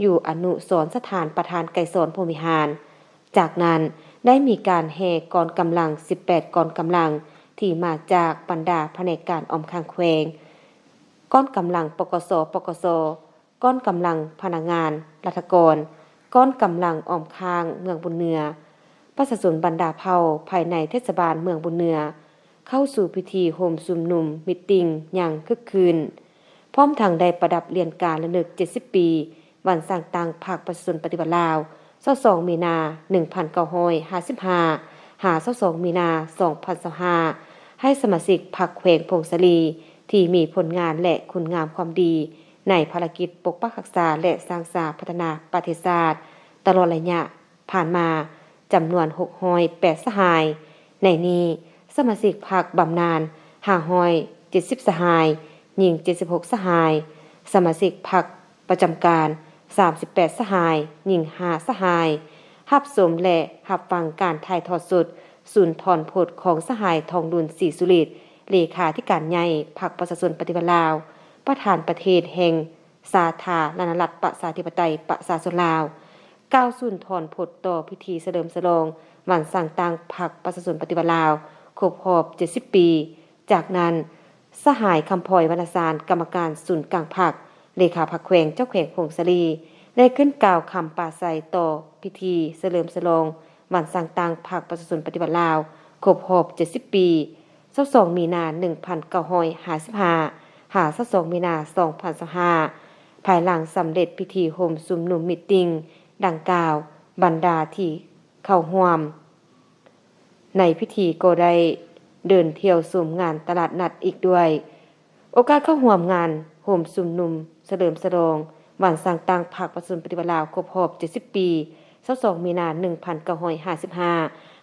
ຢູ່ອະນຸສອນສະຖານປະທານໄກສອນພົມວິຫານ. ຈາກນັ້ນໄດ້ມີການແຫ່ກ້ອນກຳລັງສິບແປດກ້ອນກຳລັງ ທີ່ມາຈາກບັນດາພະແນກການອ້ອມຂ້າງແຂວງ, ກ້ອນກຳລັງ ປກສ, ປກສ, ກ້ອນກຳລັງພະນັກງານລັດຖະກອນ, ກ້ອນກຳລັງອ້ອມຂ້າງເມືອງບຸນເໜືອ, ປະຊາຊົນບັນດາເຜົ່າພາຍໃນເທດສະບານເມືອງບຸນເໜືອ ເຂົ້າສູ່ພິທີໂຮມຊຸມນຸມມີດຕິງຢ່າງຄຶກຄື້ນ, ພ້ອມທັງໄດ້ປະດັບລຽນການລະນຶກເຈັດສິບປີ ວັນສ້າງຕັ້ງພັກປະຊາຊົນປະຕິວັດລາວ ຊາວສອງ ມີນາ ໜຶ່ງພັນເກົ້າຮ້ອຍຫ້າສິບຫ້າ ຫາ ຊາວສອງ ມີນາ ສອງພັນຊາວຫ້າ ໃຫ້ສະມາຊິກພັກແຂວງຜົ້ງສາລີ ທີ່ມີຜົນງານ ແລະ ຄຸນງາມຄວາມດີ ໃນພາລະກິດປົກປັກຮັກສາ ແລະ ສ້າງສາພັດທະນາປະເທດຊາດ ຕະຫຼອດໄລຍະຜ່ານມາ ຈຳນວນຫົກຮ້ອຍແປດສະຫາຍ. ໃນນີ້ ສະມາຊິກພັກບຳນານ ຫ້າຮ້ອຍເຈັດສິບສະຫາຍ, ຍິງເຈັດສິບຫົກສະຫາຍ, ສະມາຊິກພັກປະຈຳການ ສາມສິບແປດສະຫາຍ, ຍິງຫ້າສະຫາຍ. ຮັບຊົມ ແລະ ຮັບຟັງການຖ່າຍທອດສົດສູນຖອນພົດຂອງສະຫາຍ ທອງລຸນ ສີສຸລິດ ເລຂາທິການໃຫຍ່ພັກປະຊາຊົນປະຕິວັດລາວ, ປະທານປະເທດແຫ່ງ ສາທາລະນະລັດ ປະຊາທິປະໄຕ ປະຊາຊົນລາວ ກ່າວສູນຖອນພົດຕໍ່ພິທີສະເຫຼີມສະຫຼອງວັນສ້າງຕັ້ງພັກປະຊາຊົນປະຕິວັດລາວ ຄົບຮອບເຈັດສິບປີ. ຈາກນັ້ນ ສະຫາຍ ຄຳພອຍ ວັນນະຊານ ກຳມະການສູນກາງພັກ, ເລຂາພັກແຂວງ ເຈົ້າແຂວງຜົ້ງສາລີ ໄດ້ຂຶ້ນກ່າວຄຳປາໄສຕໍ່ພິທີສະເຫຼີມສະຫຼອງວັນສ້າງຕັ້ງພັກປະຊາຊົນປະຕິວັດລາວ ຄົບຮອບເຈັດສິບປີ. ຊາວສອງ ມີນາ ໜຶ່ງພັນເກົ້າຮ້ອຍຫ້າສິບຫ້າ ຫາ ຊາວສອງ ມີນາ ສອງພັນຊາວຫ້າ ພາຍຫຼັງສຳເລັດພິທີໂຮມຊຸມນຸມມີດຕິງດັ່ງກ່າວ, ບັນດາທີ່ເຂົ້າຮ່ວມໃນພິທີກໍໄດ້ເດີນທ່ຽວຊົມງານຕະຫຼາດນັດອີກດ້ວຍ. ໂອກາດເຂົ້າຮ່ວມງານໂຮມຊຸມນຸມສະເຫຼີມສະຫຼອງວັນສ້າງຕັ້ງພັກປະຊາຊົນປະຕິວັດລາວຄົບຮອບເຈັດສິບປີ ຊາວສອງ ມີນາ ໜຶ່ງພັນເກົ້າຮ້ອຍຫ້າສິບຫ້າ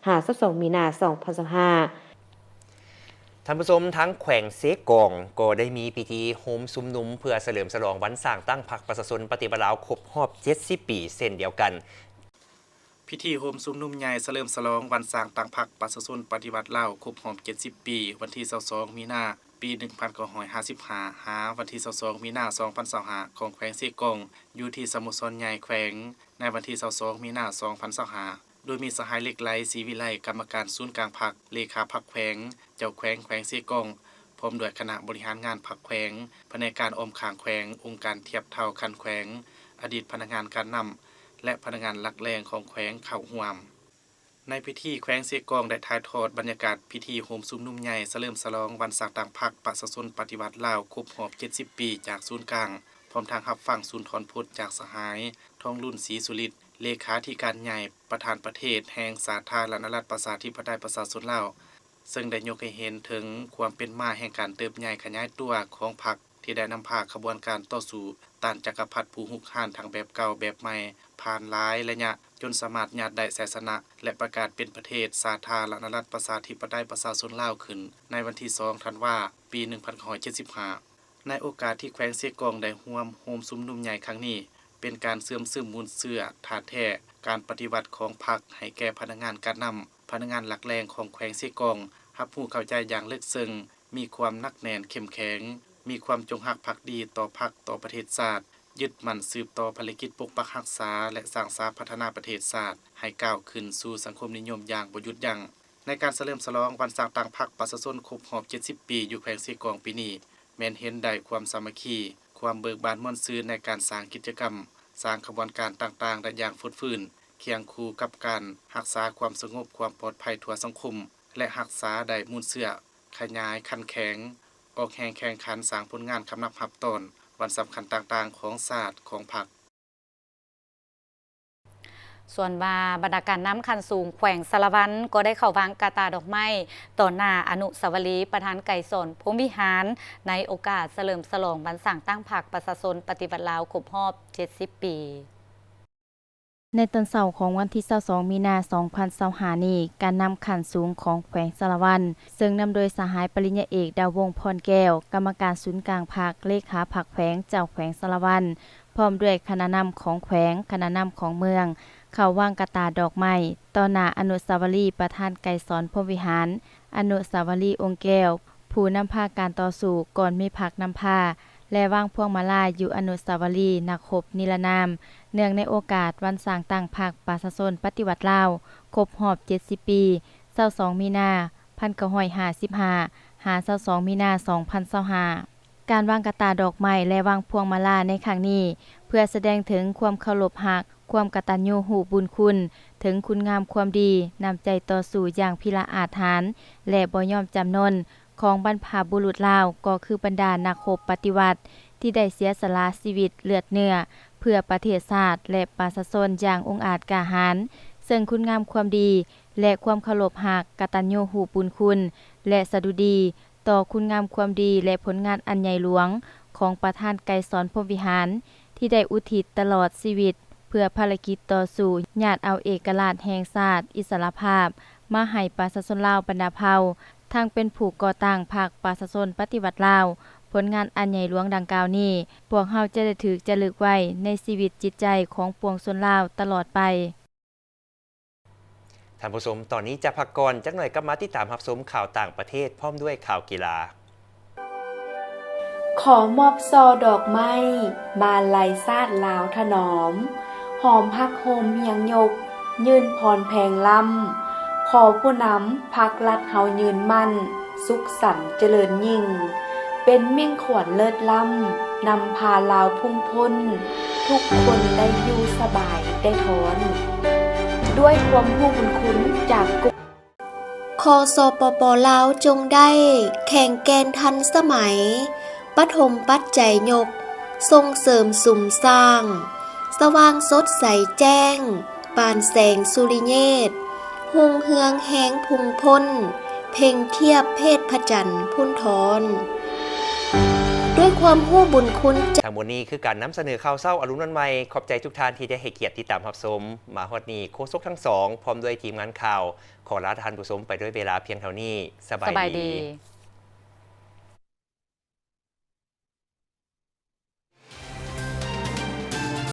ຫາ ຊາວສອງ ມີນາ ສອງພັນຊາວຫ້າ. ທ່ານຜູ້ຊົມ, ທາງແຂວງເຊກອງກໍໄດ້ມີພິທີໂຮມຊຸມນຸມເພື່ອສະເຫຼີມສະຫຼອງວັນສ້າງຕັ້ງພັກປະຊາຊົນປະຕິວັດລາວຄົບຮອບເຈັດສິບປີເຊັ່ນດຽວກັນ. ພິທີໂຮມຊຸມນຸມໃຫຍ່ສະເຫຼີມສະຫຼອງວັນສ້າງຕັ້ງພັກປະຊາຊົນປະຕິວັດລາວຄົບຮອບເຈັດສິບປີ ວັນທີຊາວສອງ ມີນາ ປີໜຶ່ງພັນເກົ້າຮ້ອຍຫ້າສິບຫ້າ ຫາ ວັນທີຊາວສອງ ມີນາ ສອງພັນຊາວຫ້າ ຂອງແຂວງເຊກອງ ຢູ່ທີ່ສະໂມສອນໃຫຍ່ແຂວງ ໃນວັນທີຊາວສອງ ມີນາ ສອງພັນຊາວຫ້າ ໂດຍມີສະຫາຍ ເຫຼັກໄຫຼ ສີວິໄລ ກຳມະການສູນກາງພັກ, ເລຂາພັກແຂວງ, ເຈົ້າແຂວງແຂວງເຊກອງ ພ້ອມດ້ວຍຄະນະບໍລິຫານງານພັກແຂວງ, ພະແນກການອ້ອມຂ້າງແຂວງ, ອົງການທຽບເທົ່າຂັ້ນແຂວງ, ອະດີດພະນັກງານການນຳ ແລະ ພະນັກງານຫຼັກແຫຼ່ງຂອງແຂວງເຂົ້າຮ່ວມ. ໃນພິທີ ແຂວງເຊກອງໄດ້ຖ່າຍທອດບັນຍາກາດພິທີໂຮມຊຸມນຸມໃຫຍ່ສະເຫຼີມສະຫຼອງວັນສ້າງຕັ້ງພັກປະຊາຊົນປະຕິວັດລາວຄົບຮອບເຈັດສິບປີຈາກສູນກາງ, ພ້ອມທັງຮັບຟັງສູນຖອນພົດຈາກສະຫາຍ ທອງລຸນ ສີສຸລິດ ເລຂາທິການໃຫຍ່ ປະທານປະເທດແຫ່ງສາທາລະນະລັດ ປະຊາທິປະໄຕ ປະຊາຊົນລາວ, ເຊິ່ງໄດ້ຍົກໃຫ້ເຫັນເຖິງຄວາມເປັນມາແຫ່ງການເຕີບໃຫຍ່ຂະຫຍາຍຕົວຂອງພັກ ທີ່ໄດ້ນຳພາຂະບວນການຕໍ່ສູ້ຕ້ານຈັກກະພັດຜູ້ຮຸກຮານທັງແບບເກົ່າແບບໃໝ່ ຜ່ານຫຼາຍໄລຍະ ຈົນສາມາດຍາດໄດ້ໄຊຊະນະ ແລະ ປະກາດເປັນປະເທດສາທາລະນະລັດປະຊາທິປະໄຕປະຊາຊົນລາວຂຶ້ນ ໃນວັນທີສອງ ທັນວາ ປີໜຶ່ງພັນເກົ້າຮ້ອຍເຈັດສິບຫ້າ. ໃນໂອກາດທີ່ແຂວງເຊກອງໄດ້ຮ່ວມໂຮມຊຸມນຸມໃຫຍ່ຄັ້ງນີ້ ເປັນການເຊື່ອມຊຶມມູນເຊື້ອທາດແທ້ການປະຕິວັດຂອງພັກໃຫ້ແກ່ພະນັກງານການນຳ, ພະນັກງານຫຼັກແຫຼ່ງຂອງແຂວງເຊກອງ ຮັບຮູ້ເຂົ້າໃຈຢ່າງເລິກເຊິ່ງ, ມີຄວາມໜັກແໜ້ນເຂັ້ມແຂງ, ມີຄວາມຈົງຮັກພັກດີຕໍ່ພັກ, ຕໍ່ປະເທດຊາດ, ຍຶດໝັ້ນສືບຕໍ່ພາລະກິດປົກປັກຮັກສາ ແລະ ສ້າງສາພັດທະນາປະເທດຊາດໃຫ້ກ້າວຂຶ້ນສູ່ສັງຄົມນິຍົມຢ່າງບໍ່ຢຸດຢັ້ງ. ໃນການສະເຫຼີມສະຫຼອງວັນສ້າງຕັ້ງພັກປະຊາຊົນຄົບຮອບເຈັດສິບປີຢູ່ແຂວງເຊກອງປີນີ້ ແມ່ນເຫັນໄດ້ຄວາມສາມັກຄີ, ຄວາມເບີກບານມ່ວນຊື່ນໃນການສ້າງກິດຈະກຳ, ສ້າງຂະບວນການຕ່າງໆໄດ້ຢ່າງຟົດຟື້ນ, ຄຽງຄູ່ກັບການຮັກສາຄວາມສະຫງົບຄວາມປອດໄພທົ່ວສັງຄົມ ແລະ ຮັກສາໄດ້ມູນເຊື້ອ ຂະຫຍາຍຂັ້ນແຂງ, ອອກແຮງແຂ່ງຂັນສ້າງຜົນງານຄຳນັບຮັບຕ້ອນວັນສຳຄັນຕ່າງໆຂອງຊາດ, ຂອງພັກ. ສ່ວນວ່າບັນດາການນຳຂັ້ນສູງແຂວງສາລະວັນ ກໍໄດ້ເຂົ້າວາງກະຕ່າດອກໄມ້ຕໍ່ໜ້າອະນຸສາວະລີປະທານໄກສອນ ພົມວິຫານ ໃນໂອກາດສະເຫຼີມສະຫຼອງວັນສ້າງຕັ້ງພັກປະຊາຊົນປະຕິວັດລາວຄົບຮອບເຈັດສິບປີ. ໃນຕອນເຊົ້າຂອງວັນທີຊາວສອງ ມີນາ ສອງພັນຊາວຫ້ານີ້, ການນຳຂັ້ນສູງຂອງແຂວງສາລະວັນ ເຊິ່ງນຳໂດຍສະຫາຍປະລິນຍາເອກ ດາວົງ ພອນແກ້ວ ກຳມະການສູນກາງພັກ, ເລຂາພັກແຂວງ, ເຈົ້າແຂວງສາລະວັນ ພ້ອມດ້ວຍຄະນະນຳຂອງແຂວງ, ຄະນະນຳຂອງເມືອງ ເຂົ້າວາງກະຕ່າດອກໄມ້ຕໍ່ໜ້າອະນຸສາວະລີປະທານໄກສອນ ພົມວິຫານ, ອະນຸສາວະລີອົງແກ້ວ ຜູ້ນຳພາການຕໍ່ສູ້ກ່ອນມີພັກນຳພາ ແລະ ວາງພວງມາລາຢູ່ອະນຸສາວະລີນັກຮົບນິລະນາມ ເນື່ອງໃນໂອກາດວັນສ້າງຕັ້ງພັກປະຊາຊົນປະຕິວັດລາວ ຄົບຮອບເຈັດສິບປີ ຊາວສອງ ມີນາ ພັນເກົ້າຮ້ອຍຫ້າສິບຫ້າ ຫາ ຊາວສອງ ມີນາ ສອງພັນຊາວຫ້າ. ການວາງກະຕ່າດອກໄມ້ ແລະ ວາງພວງມາລາໃນຄັ້ງນີ້ ເພື່ອສະແດງເຖິງຄວາມເຄົາລົບຮັກ, ຄວາມກະຕັນຍູຮູ້ບຸນຄຸນ, ເຖິງຄຸນງາມຄວາມດີ, ນ້ຳໃຈຕໍ່ສູ້ຢ່າງພິລະອາດຫານ ແລະ ບໍ່ຍອມຈຳນົນ ຂອງບັນພະບຸລຸດລາວ ກໍຄືບັນດານັກຮົບປະຕິວັດ ທີ່ໄດ້ເສຍສະຫຼະຊີວິດເລືອດເນື້ອ ເພື່ອປະເທດຊາດ ແລະ ປະຊາຊົນຢ່າງອົງອາດກ້າຫານ, ເຊິ່ງຄຸນງາມຄວາມດີ ແລະ ຄວາມເຄົາລົບຮັກ, ກະຕັນຍູຮູ້ບຸນຄຸນ ແລະ ສະດຸດີຕໍ່ຄຸນງາມຄວາມດີ ແລະ ຜົນງານອັນໃຫຍ່ຫຼວງຂອງປະທານໄກສອນ ພົມວິຫານ ທີ່ໄດ້ອຸທິດຕະຫຼອດຊີວິດເພື່ອພາລະກິດຕໍ່ສູ້ຍາດເອົາເອກະລາດແຫ່ງຊາດ, ອິດສະຫຼະພາບ ມາໃຫ້ປະຊາຊົນລາວບັນດາເຜົ່າ, ທັງເປັນຜູ້ກໍ່ຕັ້ງພັກປະຊາຊົນປະຕິວັດລາວ. ຜົນງານອັນໃຫຍ່ຫຼວງດັ່ງກ່າວນີ້ ພວກເຮົາຈະໄດ້ຖືກຈາລຶກໄວ້ໃນຊີວິດຈິດໃຈຂອງປວງຊົນລາວຕະຫຼອດໄປ. ທ່ານຜູ້ຊົມ, ຕອນນີ້ຈະພັກກ່ອນ, ຈັກໜ່ອຍກັບມາຕິດຕາມຮັບຊົມຂ່າວຕ່າງປະເທດ ພ້ອມດ້ວຍຂ່າວກິລາ. ຂໍມອບຊ່ອດອກໄມ້ ມາໄລຊາດລາວຖະໜອມ, ຫອມຮັກໂຮມຮຽງຍົກ, ຍື່ນພອນແພງລ້ຳ, ຂໍຜູ້ນຳພັກລັດເຮົາຍືນໝັ້ນ, ສຸກສັນຈະເລີນຍິ່ງ, ເປັນເມັ່ງຂວັນເລີດລ້ຳ, ນຳພາລາວພຸ້ງພົ້ນ, ທຸກຄົນໄດ້ຢູ່ສະບາຍໄດ້ທອນ. ດ້ວຍຄວາມຮູ້ບຸນຄຸນຈາກກຸ ຂ ສປປ ລາວ ຈົ່ງໄດ້ແຂງແກ່ນທັນສະໄໝ, ປະຖົມປັດໄຈຍົກ, ສົ່ງເສີມສຸມສ້າງ, ສະຫວ່າງສົດໃສແຈ້ງ, ປານແສງສຸລິເຍດ, ຮຸ່ງເຮືອງແຮງພຸ່ງພົ້ນ, ເພັ່ງທຽບເພດພະຈັນພຸ້ນທອນ. ດ້ວຍຄວາມຮູ້ບຸນຄຸນຈາກ ທັງໝົດນີ້ຄືການນຳສະເໜີຂ່າວເຊົ້າອະລຸນວັນໃໝ່. ຂອບໃຈທຸກທ່ານທີ່ໄດ້ໃຫ້ກຽດຕິດຕາມຮັບຊົມ. ມາຮອດນີ້ ໂຄສົກທັງສອງ ພ້ອມດ້ວຍທີມງານຂ່າວ ຂໍລາທ່ານຜູ້ຊົມໄປດ້ວຍເວລາພຽງເທົ່ານີ້. ສະບາຍ ສະບາຍດີ ດີ.